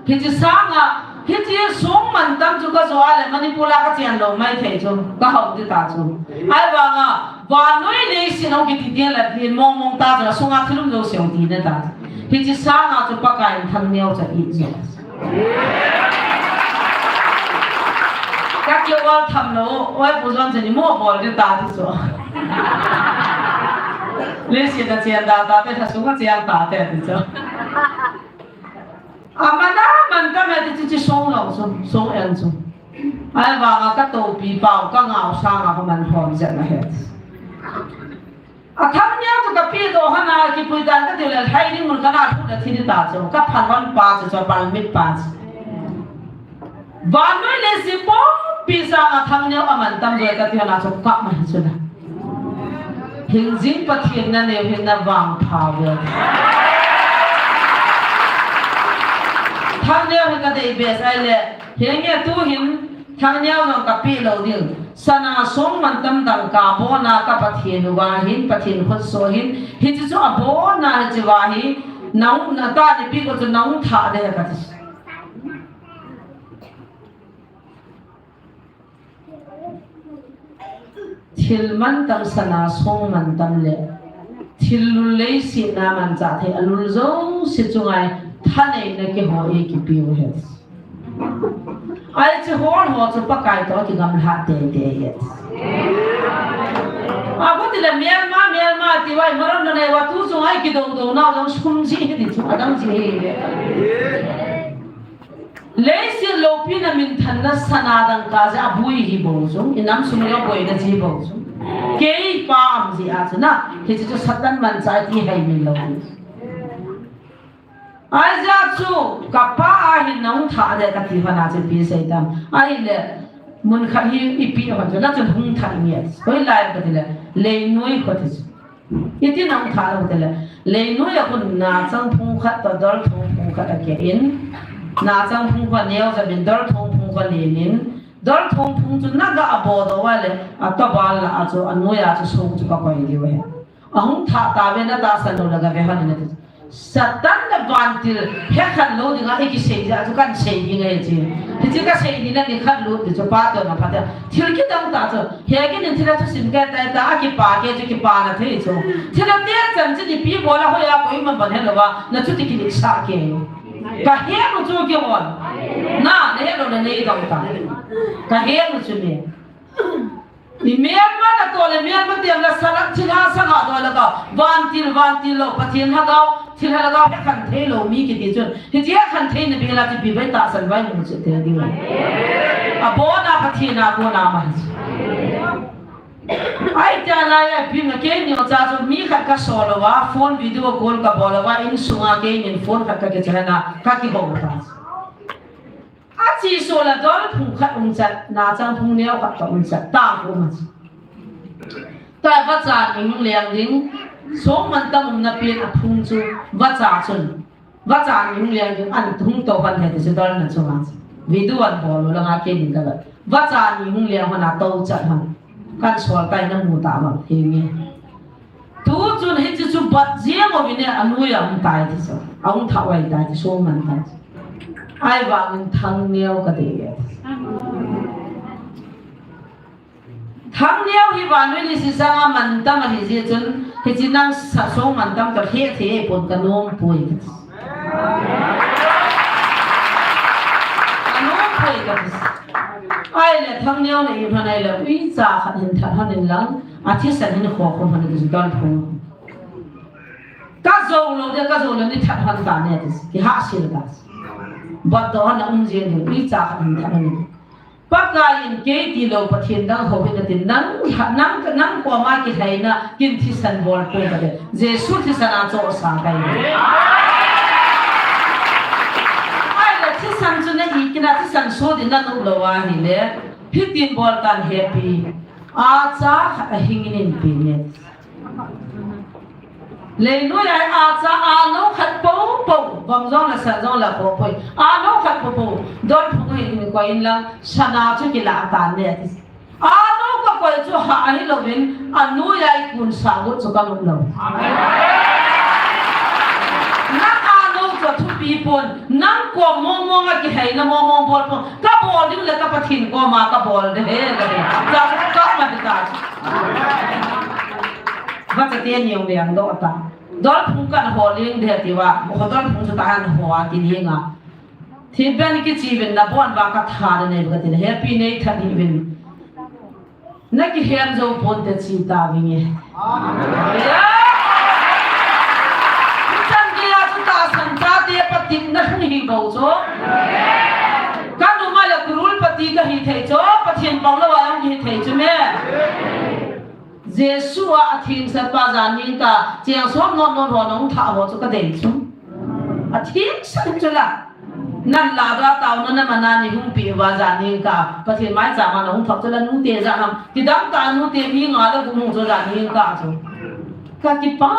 hiche sanga, hiche song mantam chu kajo a le Manipur a kachen lou maithei chu, kahau ti ta chu. Ahivanga, vannoi leiset hung kiti ti la ti mong mong ta chu, sunga thil um jouse hung ti na ta. Hiche sanga chu Pakaiyin Thangneo chu ati chu. Ka kiol tham lou, oi Pu John chu ni mo bol di ta ti chu. Leiset a chen da ta te, lha sunga chen ta te ti chu. Aman aman kame ti chu, chu song lou chu, song eng chu. Ahivanga katopi pau, kangau sanga kaman hom jep na het. A Thangneo chu kapi doh hana kipui dan kati le, lhai ding mun kana lhut le thi di ta chu, kaphalvan pa chu, chu palmit pa chu. Vannoi leiset pumpi sanga Thangneo aman tam joi kati hana chu kap ma hi chu na. Hingjing Pathen naneo hin navangpha uve. Thangneo hi kadei be sai le, hinge tu hin Thangneo jong kapi lou ding. Sana song mantam dangka abona ka Pathen uva hin, Pathen khutsoh hin, hiche chu abona hiche uva hi, nahung, nata nipi ko chu nahung thah de kati. Thil mantam sana song mantam le, thil lul leiset a manchah thei alul jouse chunga thaneina keiho eikipiu ahi. Ai chu hol ho chu Pakai toh kigamlat teitei e. Abu tile Myanmar, Myanmar ti vai maron na nei va tu chu ai kidou dou nau jong sum ji hi ti chu adang ji hi. Leiset loupina minthanna sana dangka jeh a boi hi bou chu, inam sung jong boina ji bou chu. Kei pa am jeh a chu na, hiche chu Satan manchah ti hai min lou. Aijeh chu, kapa a hin nahung thah de kati hon a chu ipi sei tam. Ahile, mun khat hi ipi hon chu, la chun hung thah nge. Hoilai kati le, leinoi kho ti chu. Iti nahung thah lou ti le, leinoi a khun nachang phung khat toh dolthong phung khat akeh in, nachang phung kho neo jep in, dolthong phung kho len in, dolthong phung chu naga abodoh uva le, atobal lah a chu, anoi a chu song chu kakoi diu ahi. Ahung thah tave, natahsan lou le gave hon in ati. Satan le vantil hekhen lou dinga ikisei jeh a chu kahin sei ding ahi chu. Hiche kasei ni na nikhat lut ti chu pa toh na phat a. Thil kidang tah chu. Hekit in thil a thusim kei tai ta, akipa kei chu kipana thei chu. Thil a te chan chu nipi bol a hoi a koima ban helou va, na chuti kiletsah kei. Kahet u chu kihon. Na, nahet lou le neidong ta. Kahet u chu ni. I Myanmar natoh le Myanmar tiam la salat thilha sanga doi la ka, vantil, vantil lou, Pathen lhagao, thilha lhagao hekhen thei lou mi kiti chun. Hiche hekhen theina bel a chu ipi vai tahsan vai mu chu te ding. Abona Pathen a kona ma hi. Ai tia lai a ipi ma kei ni cha chu mi khat kasol uva, phone video call kabol uva, insunga kei nin phone khat kakichai na, kakihou ta. Ache soh la dolphung khat um chat, nachang phung neo khat toh um chat, tang um a. Tua vacha ni hung leng ding, song mantam umna pen a phung chu, vacha chun, vacha ni hung leng ding, an hung tou hon he ti chu dolna chunga. Video an bol u langa kei nin kavet. Vacha ni hung leng hon a tou chat hon. Kahin sol tai namu ta vang, hinge. Tu chun hiche chu bat jeng uvin e, anoi a um tai ti chu. Ahung thah uva tai ti, song man tai. Ahivangin Thangneo kadei e. Thangneo hi vannoi leiset sanga mantam ahi jeh chun, hiche nang sa song mantam toh hethei pon kanom poi. Kanom poi kati. Ahile Thangneo le i hon ahile uicha khat hin that hon in lang, athisan hin kho khom hon in dolphung. Kajou lou de, kajou lou ni that hon ta ne ti. Kihahsel ta. Botdoh hon a um jeng ding, uicha khat hin that hon in. Pakaiyin kei tilou Pathen dang hou hih in atin, nang, nang, nang koma kilhaina, kin thisan bol poi kati. Jesu thisan a chohsa kahi. Ahile thisan chu na i kit a, thisan so din nanop lou ahile, hitin bol tan, hepi. Acha khat ahing in hin pe ne. Leinoi a acha alou khat pou pou. Bang jong la san jong la kho poi. Ano khat po po. Dol phung hi ni koi in lang sana chu kila atan le ati. Ano ka koi chu ha ahi lovin, anoi a ikun sa go chu ka lum lo. Nang ano chu thupi pon, nang ko mong mong a kiheina mong mong bol pon. Ka bol ding le ka Pathen koma ka bol de he ka de. Ka ka ma de ta. Vachate ni ong le ang do ta. Dol phung kan ho ling de ti va. Mo dol phung chu ta han ho a ti ling a. Thil ben kichi vin na bon va ka tha de nei ka ti le. Happy nei tha ni vin. Na kihen jou ponte chi ta vinge. Hallelujah. Chan geiya chu tahsan chate Pathen na hung hi bou chu. Ka nu ma le kurul pati ka hi thei chu, Pathen pang lou a hung hi thei chu me. Jesu a athengsel pa jan ning ka cheng som non non ho nong tha ho chu ka dei chu. Athengsel chu la. Nan la da tau na na mana ni hung pi va jan ning ka. Pathen mai cha ma na hung thak chu la nu te ja ham. Ti dam ta nu te mi nga la gu hung chu jan ning ka chu. Ka kipa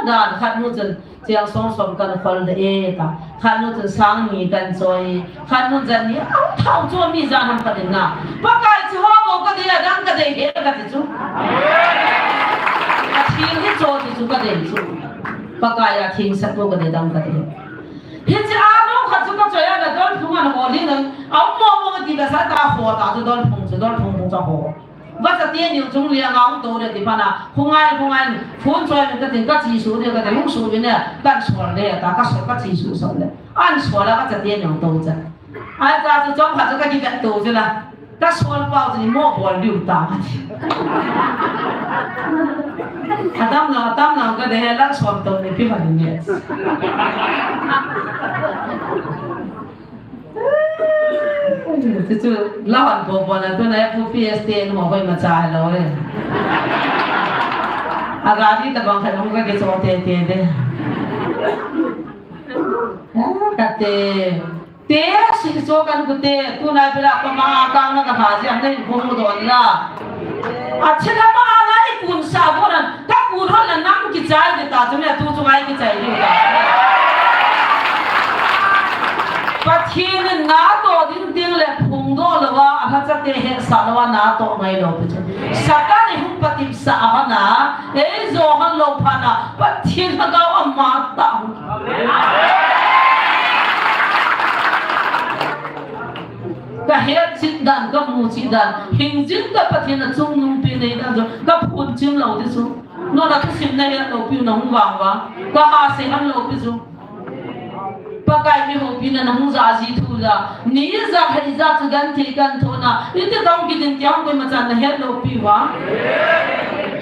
dan khat nu chun cheng som som kan khol de e ta. Khat nu chun sang ni kan choi. Khat nu jan ni au thau chu mi jan ham ka din na. Pakai chu ho mo ka dei a dang ka dei he ka ti chu. Atheng hi cho ti chu ka dei chu. Pakai athengsel ko ka dei dang ka dei. Hiche a nung khat chu ka choi a na dol phung an ho ding nang. Au mo mo ti ka sa ta ho ta chu dol phung chu dol phung phung cha ho. Vachate ni chung lia nga ung to de ti pana. Khungai khungai phone choi ni ka tin ka chi su de ka tin hung su ni ne. Kan sol de ta ka sol ka chi su sol de. An sol a vachate ni ung to cha. Ai cha chu chom khat chu ka ki vet to chu la. Ka sol pau chu ni mo bol diu ta ka ti. Atam na, atam na ka de he lang som to ni pi ha ni ne. Chu chu, la han po po na tu na pu P S T N mo hoi ma cha lo re. A ga di ta bang kha mo ka ke so te te de. Ah, ka te. Te, si so kan ku te, tu na pira pa ma a ka na ka ha ji, am na in ko mu don la. A chila ma a na i kun sa bo na, ka kun hon la nang kichai de ta chu me tu chu ngai kichai de ta. Pathen in na to ding ding le phung do lo va, a ha cha te he sa lo va na to ngai lo pi chu. Satan i hung patip sa a ha na, ei jo han lo pha na, Pathen ha ga a ma ta. Ka het chit dan, ka mu chit dan, hing jing ka Pathen a chung nung pi nei dan jo, ka phun chim lo di chu. No na thusim na het lo pi na hung vang va, ka ha se han lo pi chu. Pakai mi houpi na na hung ja ji thu ja, ni ja hai ja chu dan thei kan tho na, iti tong ki din ki hung koi ma chan na het lo pi va.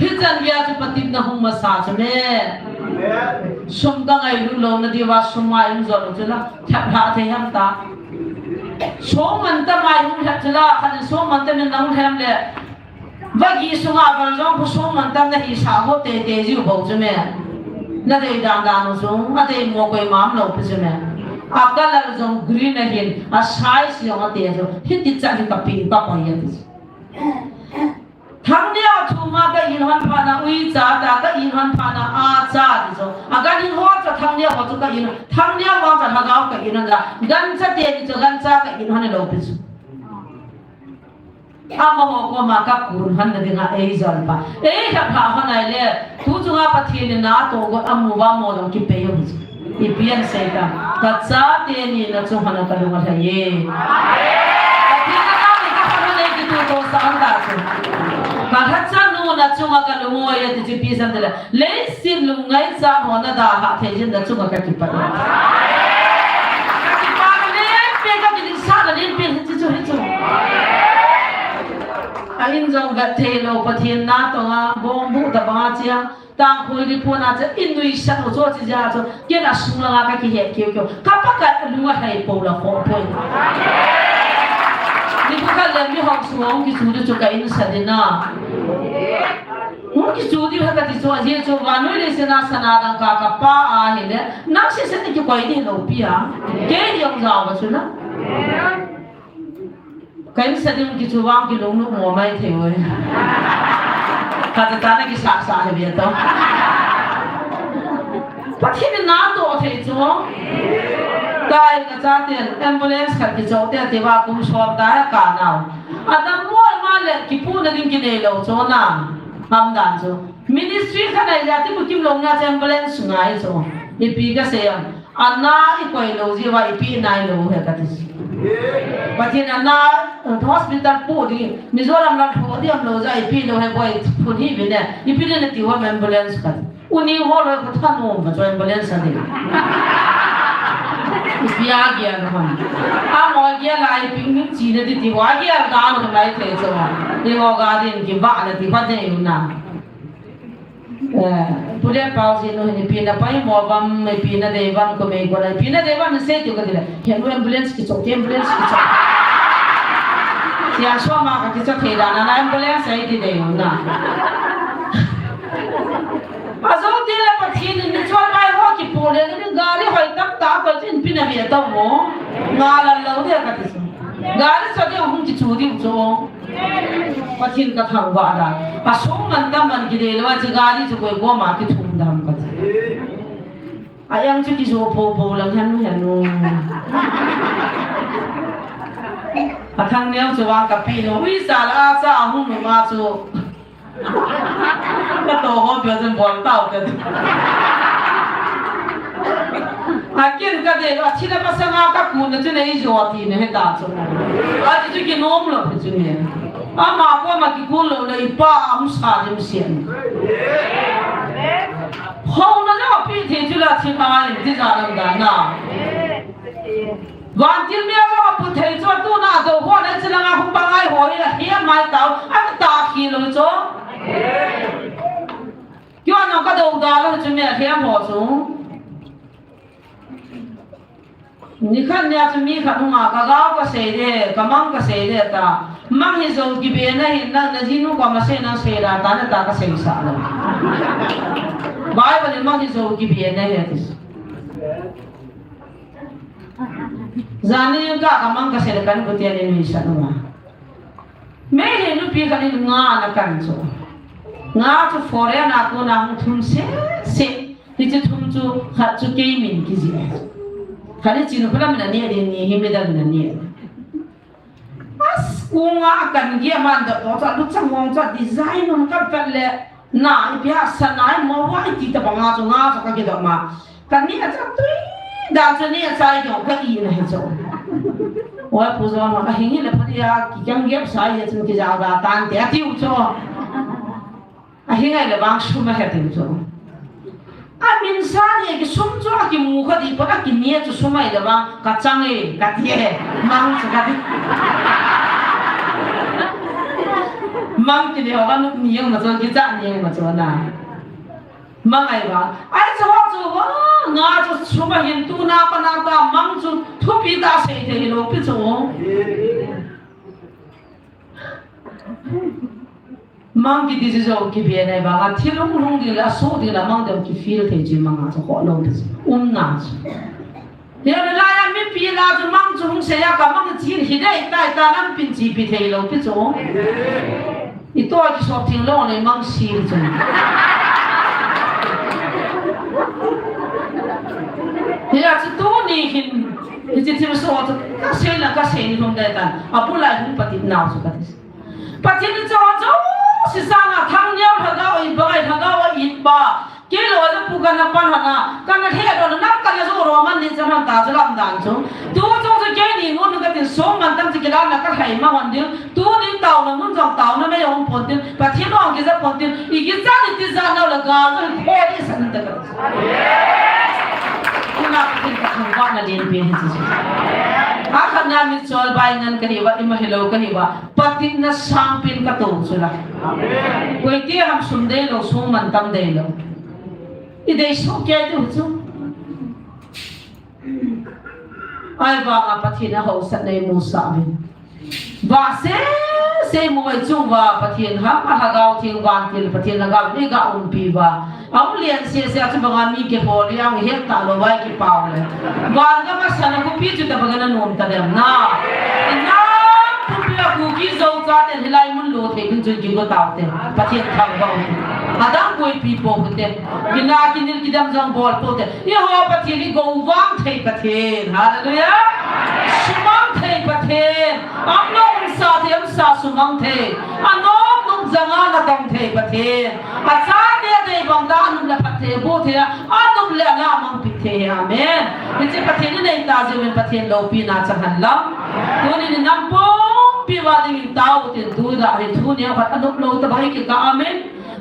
Hi chan via chu Pathen na hung ma sa chu me. Sum ka ngai lu lo na di va sum mai hung jo lo chu la. Thap hla thei ham ta. Sum man ta mai hung thap chu la, khan sum man ta min na hung thap le. Vagi sunga val jong khu sum man tam na hi sa ho te te jiu bo chu me. Na dei dan dan u sung, a dei mo koi mam lo pi chu me. A color jong green a hin, a size jong a te chu. Hiti cha hi ka pi ka koi ya ti chu. Thang nia thuma ka in hon pha na ui cha ta ka in hon pha na a cha ti chu. A gan in ho cha thang nia ho chu ka in, thang nia wa cha ha gao ka in hon ja. Gan cha te ni chu gan cha ka in hon lo pi chu. Amaho koma ka kun hon na dinga ei jol pa. Ei kha pha hon ai le. Tu chunga Pathen in na to go amu va mo dong ki pe yo. I pian sei ta. Ka cha te ni na chung hon ka lung a lhai ye. Pathen na ka ni ka hon nei ki tu to sa an ta chu. Ka ha cha nu na chunga ka lung o ye ti chi pi san de le. Leiset lungngai cha ho na dalha thei jin na chunga ka kipa. Ka kipa na lenpen ka kiding sa na lenpen hi chu hi chu. A in jong vet thei lo Pathen na tonga bong bu ta banga chia. Tang khoi di pona cha in nui sa lo cho chi ja cho. Ken a sung langa ka kihe keu keu. Ka Pakai a lunga hai po la kho poi. Ni ko ka le mi hong su hong ki su di chu ka in sa di na. Hung kichu diu ha kati chu, ajeh chu vannoi leiset a sana dangka kapa ahile, nang sese ni kikoi ding lou pi a. Kei jong jao va chu na. Ka insa ding kichu vang kilunglut mo mai thei oi. Kata tana kisasa he bia to. Pathen in na toh thei chu. Kai ka chaten ambulance khat kichoh te ati uva kum som ta ka nau. Adam mo ma le kipuina ding kinei lou chu na. Ham dan chu. Ministry khat nei jati bu kim lou na chu ambulance ngai chu. Ipi ka sei am. Ana i koi lou ji uva ipi nai lou he ka ti. Pathen ana hospital pu di Mizoram la tho di am lou ja ipi lou he boi phun hi bi ne. Ipi ne ti uva ambulance khat. Uni ho loi ko thanom ba chu ambulance a ding. Ipi a gel na hon. Amo gel a ipi min chi na ti ti uva gel da no lai thei chu. Ni ho ga din ki ba na ti ba dei u na. Eh, pule pau si no ni pi na pai mo bam, ni pi na dei bam ko mei ko na pi na dei bam sei ti ka ti le. He no ambulance kichoh, ambulance kichoh. Sia so ma ka kichoh thei da na na ambulance ai ti dei u na. Ajong ti le Pathen in ni chol bai ho kipu le ni gari hoi tam ta ko chin pi na ve ta mo. Nga la lo de ka ti so. Gari so de hung kichu di cho. Pathen ka thangvah da. Asung man tam man kidei lou a chi gari chu koi koma kithum dam ka ti. A yang chu kijo po po lang henu henu. A thang neo chu vang ka pi no. Ui sa la a sa a hung no ma chu. Ka to ho pia chen bol tau ka ti. A kin ka de a thina masanga ka kun na chu nei jo ti ne he ta chu. A ti chu kinom lou chu ne. Ama koma kikun lou le ipa am sa lim sian. Houna jong ape thei chu la thim a in ti ja lam dan na. Vantil mi a jong apu thei chu tuna do ho na chi langa khu pangai ho hi la hi mai tau a ta khi lo chu. Kio no ka do da lo chu mi a hi ho chu. Nikhat nia chu mi khat hung a ka gao ka sei de, ka mang ka sei de ta. Mang hi jo kibe na hin nang na jinu koma sei nang sei da ta na ta ka sei sa lo. Bible in mang hi jo kibe na hi ati. Jani ka ka mang ka sei de kan ku tia ni mi sa no ma. Me he nu pi kan in nga na kan chu. Nga chu foreign a ko na hung thum se se. Hiche thum chu khat chu kei min kiji. Khat hi chin khula min ani din ni hi midang min ani. As kunga kan ge man da to cha lu chang wang cha design hung ka vet le na ipi a sa na mo wa iti ta banga chu nga chu ka ge da ma. Kan ni a cha tui da chu ni a cha i ka i na hi chu. Wa pu jo ma ka hing hi le pha dia ki kyang ge sa ye chu ki ja da tan te a tiu chu. Ahi ngai le vang sum ahe tin chu. A min sa ni ki sum chu a kimu kha di pa a ki ni chu sum ai le vang ka chang e ka ti e mang chu ka ti. Mang ki le vang ni yang ma chu ki cha ni yang ma chu na. Mang ai vang. Ai chu ho chu ho nga chu sum a hin tu na pa na ta mang chu thupi ta sei thei lou pi chu. Mang kiti chu jong kibe nai vanga thil hung lhung ding le asuh ding le mang ding ki feel thei chu mang a chu khoh lou ti chu um na chu. Tia le lai a mipi la chu mang chu hung sei a ka mang chin hi dei tai ta lam pin chi pi thei lou pi chu. I to ki sop thing lou le mang sil chu. Tia chu tuni hin hiche thil so chu ka sei la ka sei ni hung dei ta. A pu lai hung patit nau chu ka ti. Pathen in chu chu si sanga thang niau lhagao in bangai lhagao a in ba. Kei lo ja pu kana pan hana, kana he do na kana jo ro man ni cha han ta chu lam dan chu. Tu chung chu kei ni ngun ka tin song man tam chu kila na ka hai ma hon ding. Tu ni tau na ngun jong tau na me yong pon tin. Pathen ong ki ja pon tin. I ki cha ni ti ja na la ga ja ko ni san ta ka. Kuna Pathen ka thang ba na din pe hi chu. A khan na mi chol bai ngan ka hi ba i ma hi lo ka hi ba. Patitna sangpen ka to chu la. Koi ti ham sum dei lou, sum man tam dei lou. I dei su ke tu chu. Ai vanga Pathen a hausatna i mu sah uvin. Va se, se mu ai chung va Pathen ham a lhagao theng vantil Pathen lhagao ni ga umpi va. Aung lian sia sia chu banga mi kihol le aung het ta lou vai kipau le. Van gam a sana khopi chu ta banga na nom ta dem na. Inam khopi Kuki Zo chate hilai mun lo thei ding chun kigo taute. Pathen thangvah u hite. Adang koipi pou hite. Kina kinel kidem jong bol pou hite. Eiho Pathen hi go vang thei Pathen. Hallelujah. Sumang thei Pathen. Amlou umsa thei, umsa sumang thei. Anom nom janga natong thei Pathen. Achate dei bang tah a anom le phat thei, bu thei, anom le ala mangpi thei. Amen. Hiche Pathen in eita jeh uvin Pathen loupina chang hen lang. Tunin inam pumpi uva dingin tao utin, tu da hi thu neo khat anom lou tabang hi kikah amen.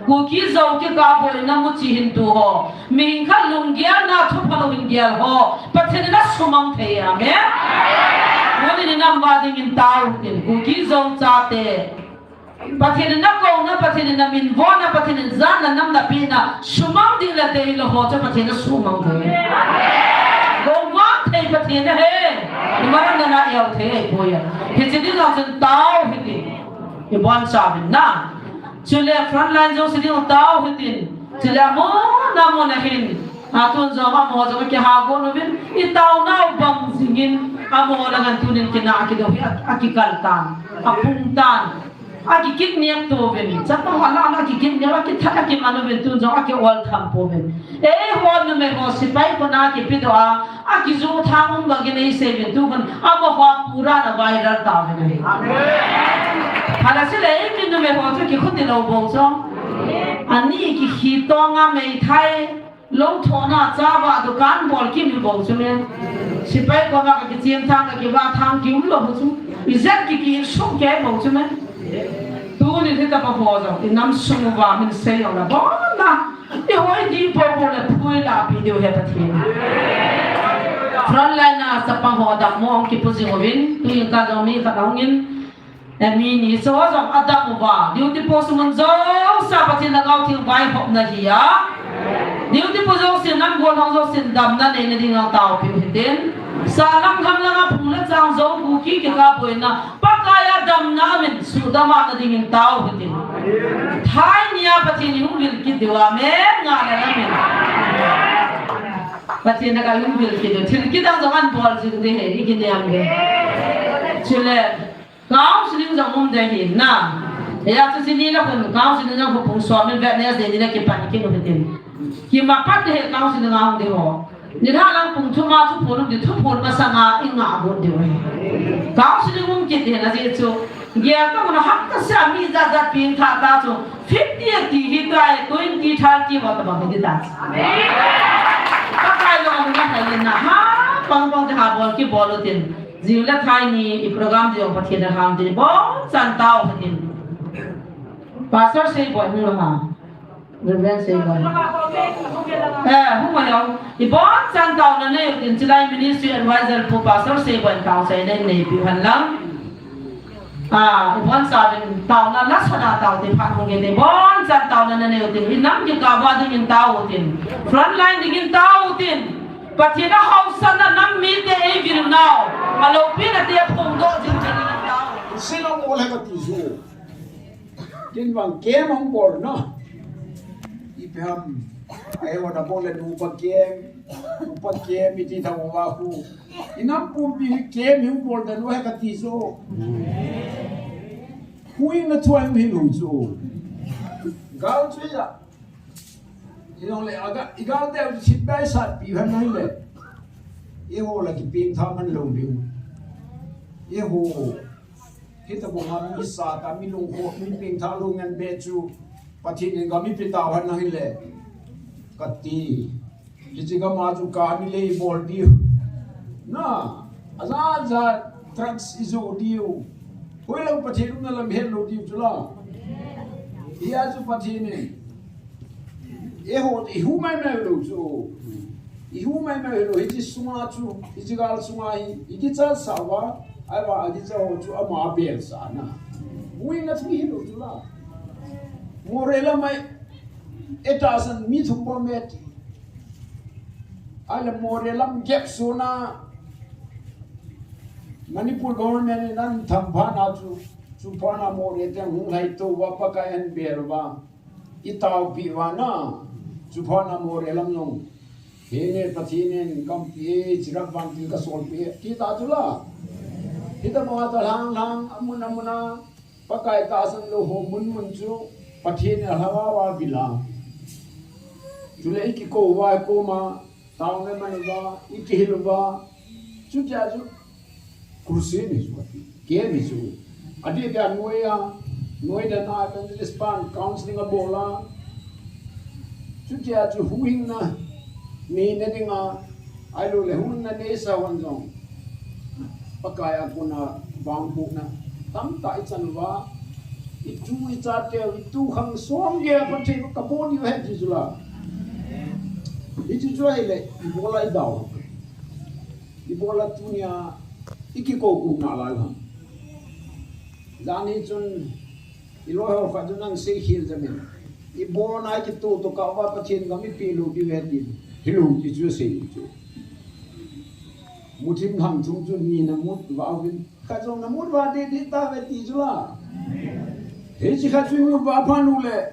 Kuki Zo kikah boina muchi hin tu ho. Mihing khat lunggelna thupha lou hin gel ho. Pathen in asumang thei, amen. Tunin inam uva dingin tao utin, Kuki Zo chate. Pathen in nakouna, Pathen in naminvona, Pathen in jana nam napehna, sumang ding le deilou ho chu Pathen in asumang thei. Go vang thei Pathen ahi. Imacha nana eo thei ahipoi. Hiche ding jong chun tao hitin. Ibonchauvin na. Chule frontline jouse ding tao hitin. Chule amun amun a hin. Atun jong amaho jong akiha got uvin. Itaonau bang jingin. Amaho lang in tunin kina akido hi a, akikal tan. Apung tan. Akikit niak to uvin. Chapang ala ala akikit niak, akithat akiman uvin, tun jong akiol tham pouvin. Eiho numei ho sepai kona kipedoh a, akiju thang um bangin eisei uvin, tu khun amaho pura na viral tauvin ahi. Amen. Phala sile, eimi numei ho chu kikhuti lou bou chu. Ani kikhi tonga meithai. Lou thona chava dukan bol kimi bou chu me. Sepai koma kakichen thang kakiva thang kium lou bou chu. Ijat kiki sum kei bou chu me. Tuni hi tapa ho jong inam sung uva min sei jong la bon na. Ihoi di po po le phui la pi diu he Pathen. Frontline a chapang ho dammo hung kipu jing uvin. Tuin ka jong mi khat ahung in. Emi ni so jong adam uva. Duty post mun jouse a Pathen Lhagao Theng vaihopna hi a. Duty post jousen nam gollhang jousen damna neina dinga taopiu hitin. Salam gamlang a phung le chang jou Kuki kikah boina. Pakai a damna min sudam a na dingin tao hitin. Thai nia Pathen in hung vil kit diu amen nga na amen. Pathen in ka hung vil kit diu. Thil kidang jong an bol jing ding ahi, i kinem ding. Chule. Counseling jong um ding ahi na. Hia chu sini la khun counseling jong khu pung som in Wednesday ni na kipan kit u hitin. Kimat pat hi counseling a hung ding ho. Nilhah lang pung thum a thuphon um ding, thuphon masanga i ngah got diu ahi. Counseling um kit ding ahi na jeh chu. Gel ka mun a hapta sia mi jat jat pengthah ta chu. Fifty a ti hi ta, twenty, thirty va tabang hi ta. Amen. Pakai jong amun a thai in na ha, pang pang te ha bol kibol u tin. Jing le thai ni i program ding Pathen a ham tin bonchan tao Pathen. Pastor Seiboi hung lou ham. Reverend Seiboi. Eh, hung lou. I bonchan taona nei u tin chulai ministry advisor pu Pastor Seiboi tao chai nei neipiu hen lang. Ah, i bonchan taona la sana tao te phat hung nge te bonchan taona nei u tin i nam kikah uva dingin tao u tin. Frontline dingin tao u tin. Pathen a haosatna nam mite eivil nau, aloupina te phongdoh jing dingin tao. Silo mo le kati jo. Tin vang camp hung bol na. Ipi ham. Ai wa da bol le nupa camp. Nupa camp iti thang wa khu. Inam pumpi camp hung bol da lo he kati jo. Hui na thuai hui lo jo. Gal chu ya. Hilou le, aga, i gal te, sit bai sat pi han nai le. Eiho la kipeng tha man lou diu. Eiho. Hita bou ma mi sa ta mi lung kho, mi peng tha lou ngen be chu. Pathen in ga mi pe ta han nai le. Kati. Hiche gam a chu ka ni le bol diu. Na, aja ja drugs i jo diu. Hoilang Pathen umna lam het lou diu chu la. Hia chu Pathen in. Eiho, i hu mai mai lou chu. I hu mai mai lou, hiche sunga chu, hiche gal sunga hi, i kicha sa uva, ai va, a kicha ho chu ama bel sa na. Ui na thu hi lou chu la. Moreh lam a, eta san mi thum bom e ti. Ahile Moreh lam gap suna Manipur government in an tham phat na chu, chu phat na Moreh te hung lai to uva Pakai an bel uva. I taopi uva na, chu phat na Moreh lam jong. He ne Pathen in gam pi e, chirap vang tin ka sol pi e, ti ta chu la. Hitobang a tah lang lang, amun amun a, Pakai tahsan lou ho mun mun chu, Pathen in alhagao a avil a. Chule ikikou uva, ikoma, taona man uva, ikihil uva. Chutia chu, crusade hi chu ati. Camp hi chu. Adeh dia noiya, noida na evangelist pan counseling abol a. Chutia chu huhhingna neina dinga, ahilouleh huhhingna neisa hon jong, Pakai a kona vangbohna tamtah ichan uva, itu ichateu, itu khang som geiya Pathen kabol diu ahi ti chu la. Hiche chu ahile, ibola idau. Ibola tunia, ikikou kou nalai u ham. Janhi chun, iloi ho khat chun ana seikhel jeng in. Ibolna kitoh toh kah uva Pathen gam ipeh lou diu ahi ti. Hilou ti chu asei chu. Muthim lhang thum chu ni na mut uva uvin. Khat jong na mut uva deh deh tauve ti chu la. Hiche khat chu imut uva phat uleh,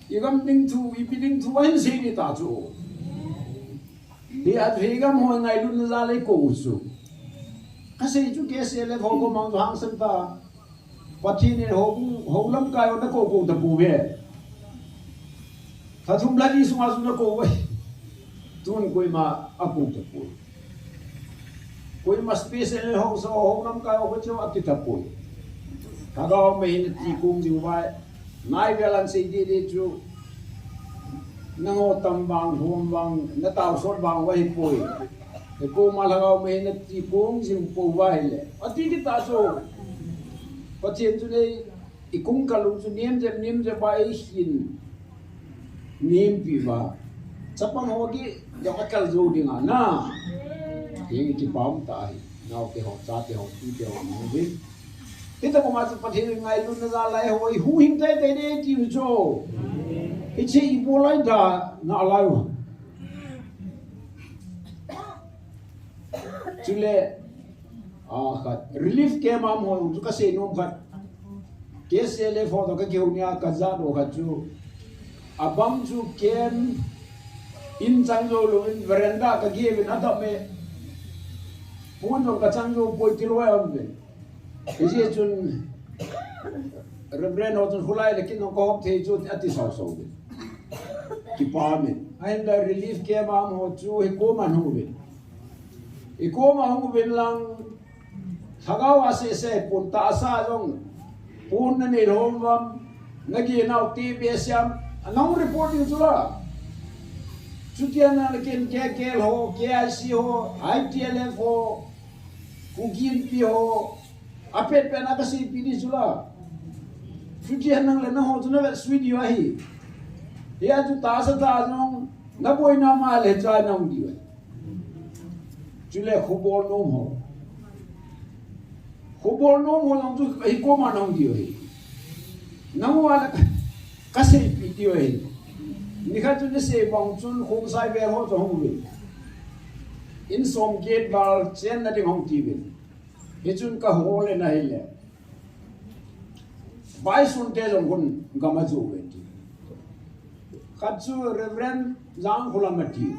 igam ding thu, ipi ding thu ahin sei ding ta chu. Hia chu hi gam ho ngailutna jal a ikou u chu. Kasei chu K C L F ho koma jong hangsan ta. Pathen in hou, hou lamkai ho nakou kou tapouve. Lha thum lha li sunga chu nakou uve. Tun koima akou tapoi. Koima special ho sa, hou lamkai ho chu ati tapoi. Lhagao mei hin ati kong jing uva. Naivel a sei ding ding chu. Nangho tam vang, hom vang, natao sot vang uva ahipoi. Koima lhagao mei hin ati kong jing pou uva ahile. Ati kit ta chu. Pathen chun ei, ikung kal u chu nem jep, nem jep a eihin nempi uva. Chapang ho ki, jong akal jou ding ana. Henge, kipa um tah ahi. Naote ho, chate ho, tute ho, nang uvin. Hitobang a chu Pathen in ngailutna jal a eiho, ihuhhing teitei ding ti u chu. Hiche ibola ida nalai u. Chule, a, khat, relief camp a um ho chu kasei nom khat. K C L F ho toh kakihou nia kajah doh khat chu. Abang chu camp in chang jou louvin veranda kageh uvin adap e. Pon jong kachang jou poi ti loi aum uvin. Hijeh chun Reverend ho chun khulai le kin jong kahop thei chu ati sau sau uvin. Kipa umin. Ahinla relief camp a um ho chu hikoma hung uvin. Hikoma hung uvin lang Lhagao a seh seh pon tahsa jong, pon nanei lhom uvam, nageh nau te behseh am, nahung report diu chu la. Chutia na ken K K L ho, K I C ho, I T L F ho, Kuki Inpi ho, apet pet na kaseipeh diu chu la. Chutia nang le nangho chu navet sui diu ahi. Hia chu tahsa tah jong, naboina ma le chai nahung diu ahi. Chule khobol nom ho. Khobol nom ho jong chu hikoma nahung diu ahi. Nangho a la kaseipeh diu ahi. Nikhat chu nasei bang chun Khongsai vel ho chu hung uvin. In som get val chenna ding hung tiuvin. Hichun kahol in ahile. Vaisonte jong khun gam ajoh uve ti. Khat chu Reverend Jangkholam ati.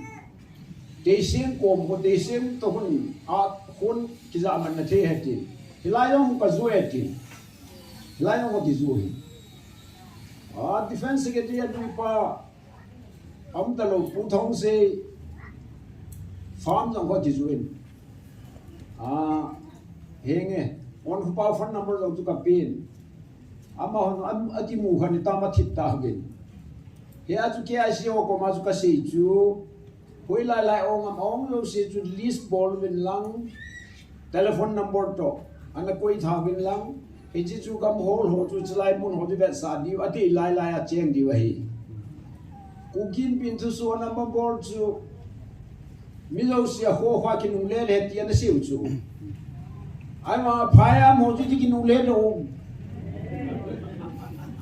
Teiseng kom ho, Teiseng toh khun, a khun kijahmatna thei ahi ti. Hilai jong kajoh e ti. Hilai jong kajoh hi. A Defence Secretary a duipa, aum talou Pu Thongsei farm jong kajoh in. A, henge, Onkhopa phone number jong chu kapen. Amahon, am, akimu khan itam athip tauvin. Hia chu K I C ho koma chu kasei chu. Hoilai lai ong am ong jouse chu list bol uvin lang. Telephone number toh. Ana koi tha uvin lang. Hiche chu gam hol ho chu chulai mun ho chu vetsah diu, ati lai lai a cheng diu ahi. Kuki Inpi in thusoh ana bol chu, mi jouse a kho kho a kinungle le ti ana seiu chu. Ahivang a phai a mo chu ti kinungle lou.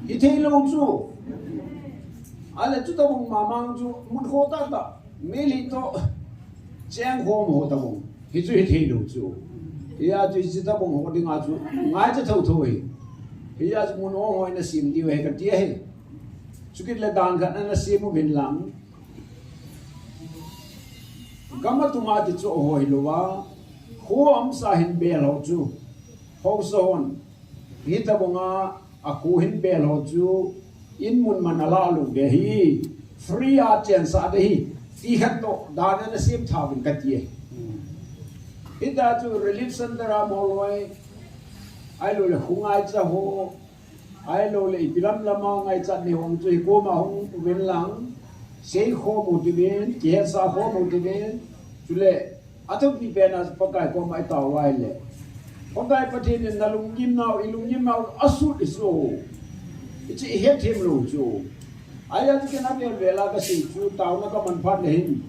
Hithei lou chu. Ahile chutabang mamang chu mun kho tah tah. Meilhei toh cheng khom ho tabang. Hichu hithei lou chu. Hia chu hiche tabang ho dinga chu ngaicha thou thou ahi. Hia chu mun ong ho in asem diu ahi kati ahi. Chukit le dan khat ana sem uvin lang. Gam atum a kichoh ho hilouva. Kho amsa hin bel ho chu. Ho so hon. Hitabanga a kho hin bel ho chu. In mun man ala lu ve hi. Free a chen sa de hi. Ti khat to. Dana na sim tha vin ka ti e. Hita chu relief center a mo loi. Ai lo le khu ngaicha ho. Ai lo le ipi lam lama ngaichat ni hong chu hi koma hong ven lang. Sei kho mo ti ven. Ki het sa kho mo ti ven. Chu le. Athupi pen a Pakai koma i tao lai le. Pakai Pathen in na lunggim nau, i lunggim nau, a sut i so. I chi i het him lo chu. Ai a ti ken a vel vel a ka sei chu, taona ka man phat le hin.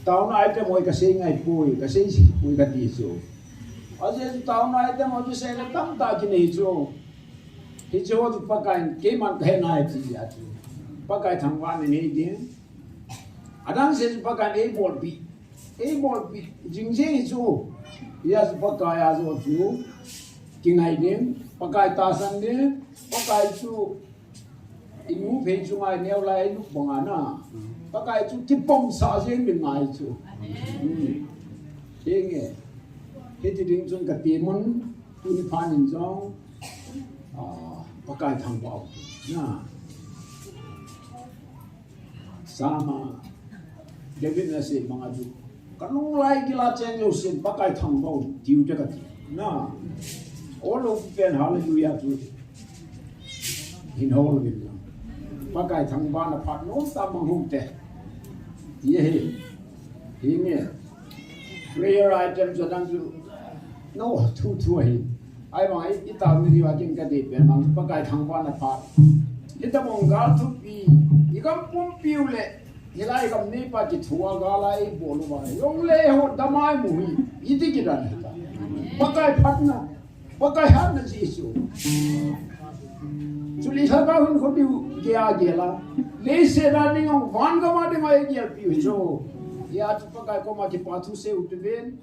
Taona ai te moi ka sei ngai pui, ka sei si pui ka ti chu. A je chu taona ai te moi chu sei le tam ta ki nei chu. Hi chu chu Pakai keiman ka he ngai ti a chu. Pakai thangvah in nei ding. Adang se chu Pakai ei bolpi. Ei bolpi. Jing jing chu. Hia chu Pakai a jo chu. Kingai ding. Pakai tahsan ding. Pakai chu. I nu phei chu ngai neo lai lu banga na. Pakai chu kipom sa jing ding ngai chu. Hmm. Henge. Hiti ding chun ka ti mun. Tuni phan in jong. Ah, Pakai thangvah. Na. Sama, David na sei banga chu. Ka nung lai gila cheng lo sin Pakai thangvah tiu te ka ti. Na. O lo pen hallelujah chu. Hin hol vin la. Pakai thangvah na phat nom ta mang hum te. Ye he. Hi nge. Prayer item chu dang chu. No, thu thu hi. Ai bang ai, i tao ni wa kin ka dei pen bang Pakai thangvah na phat. I ta mong gal thupi, i gam pumpi u le, i lai gam nei pa ki thua gal ai bol u va. Jong le ho damai mu hi, i ti ki dan hi ta. Pakai phatna, Pakai hatna Jesu. Chu li sa ba hun kho diu ge a ge la. Le se da ding ong van gam a ding ai ge pi u chu. Ya chu Pakai koma ki pa thu se u te ven.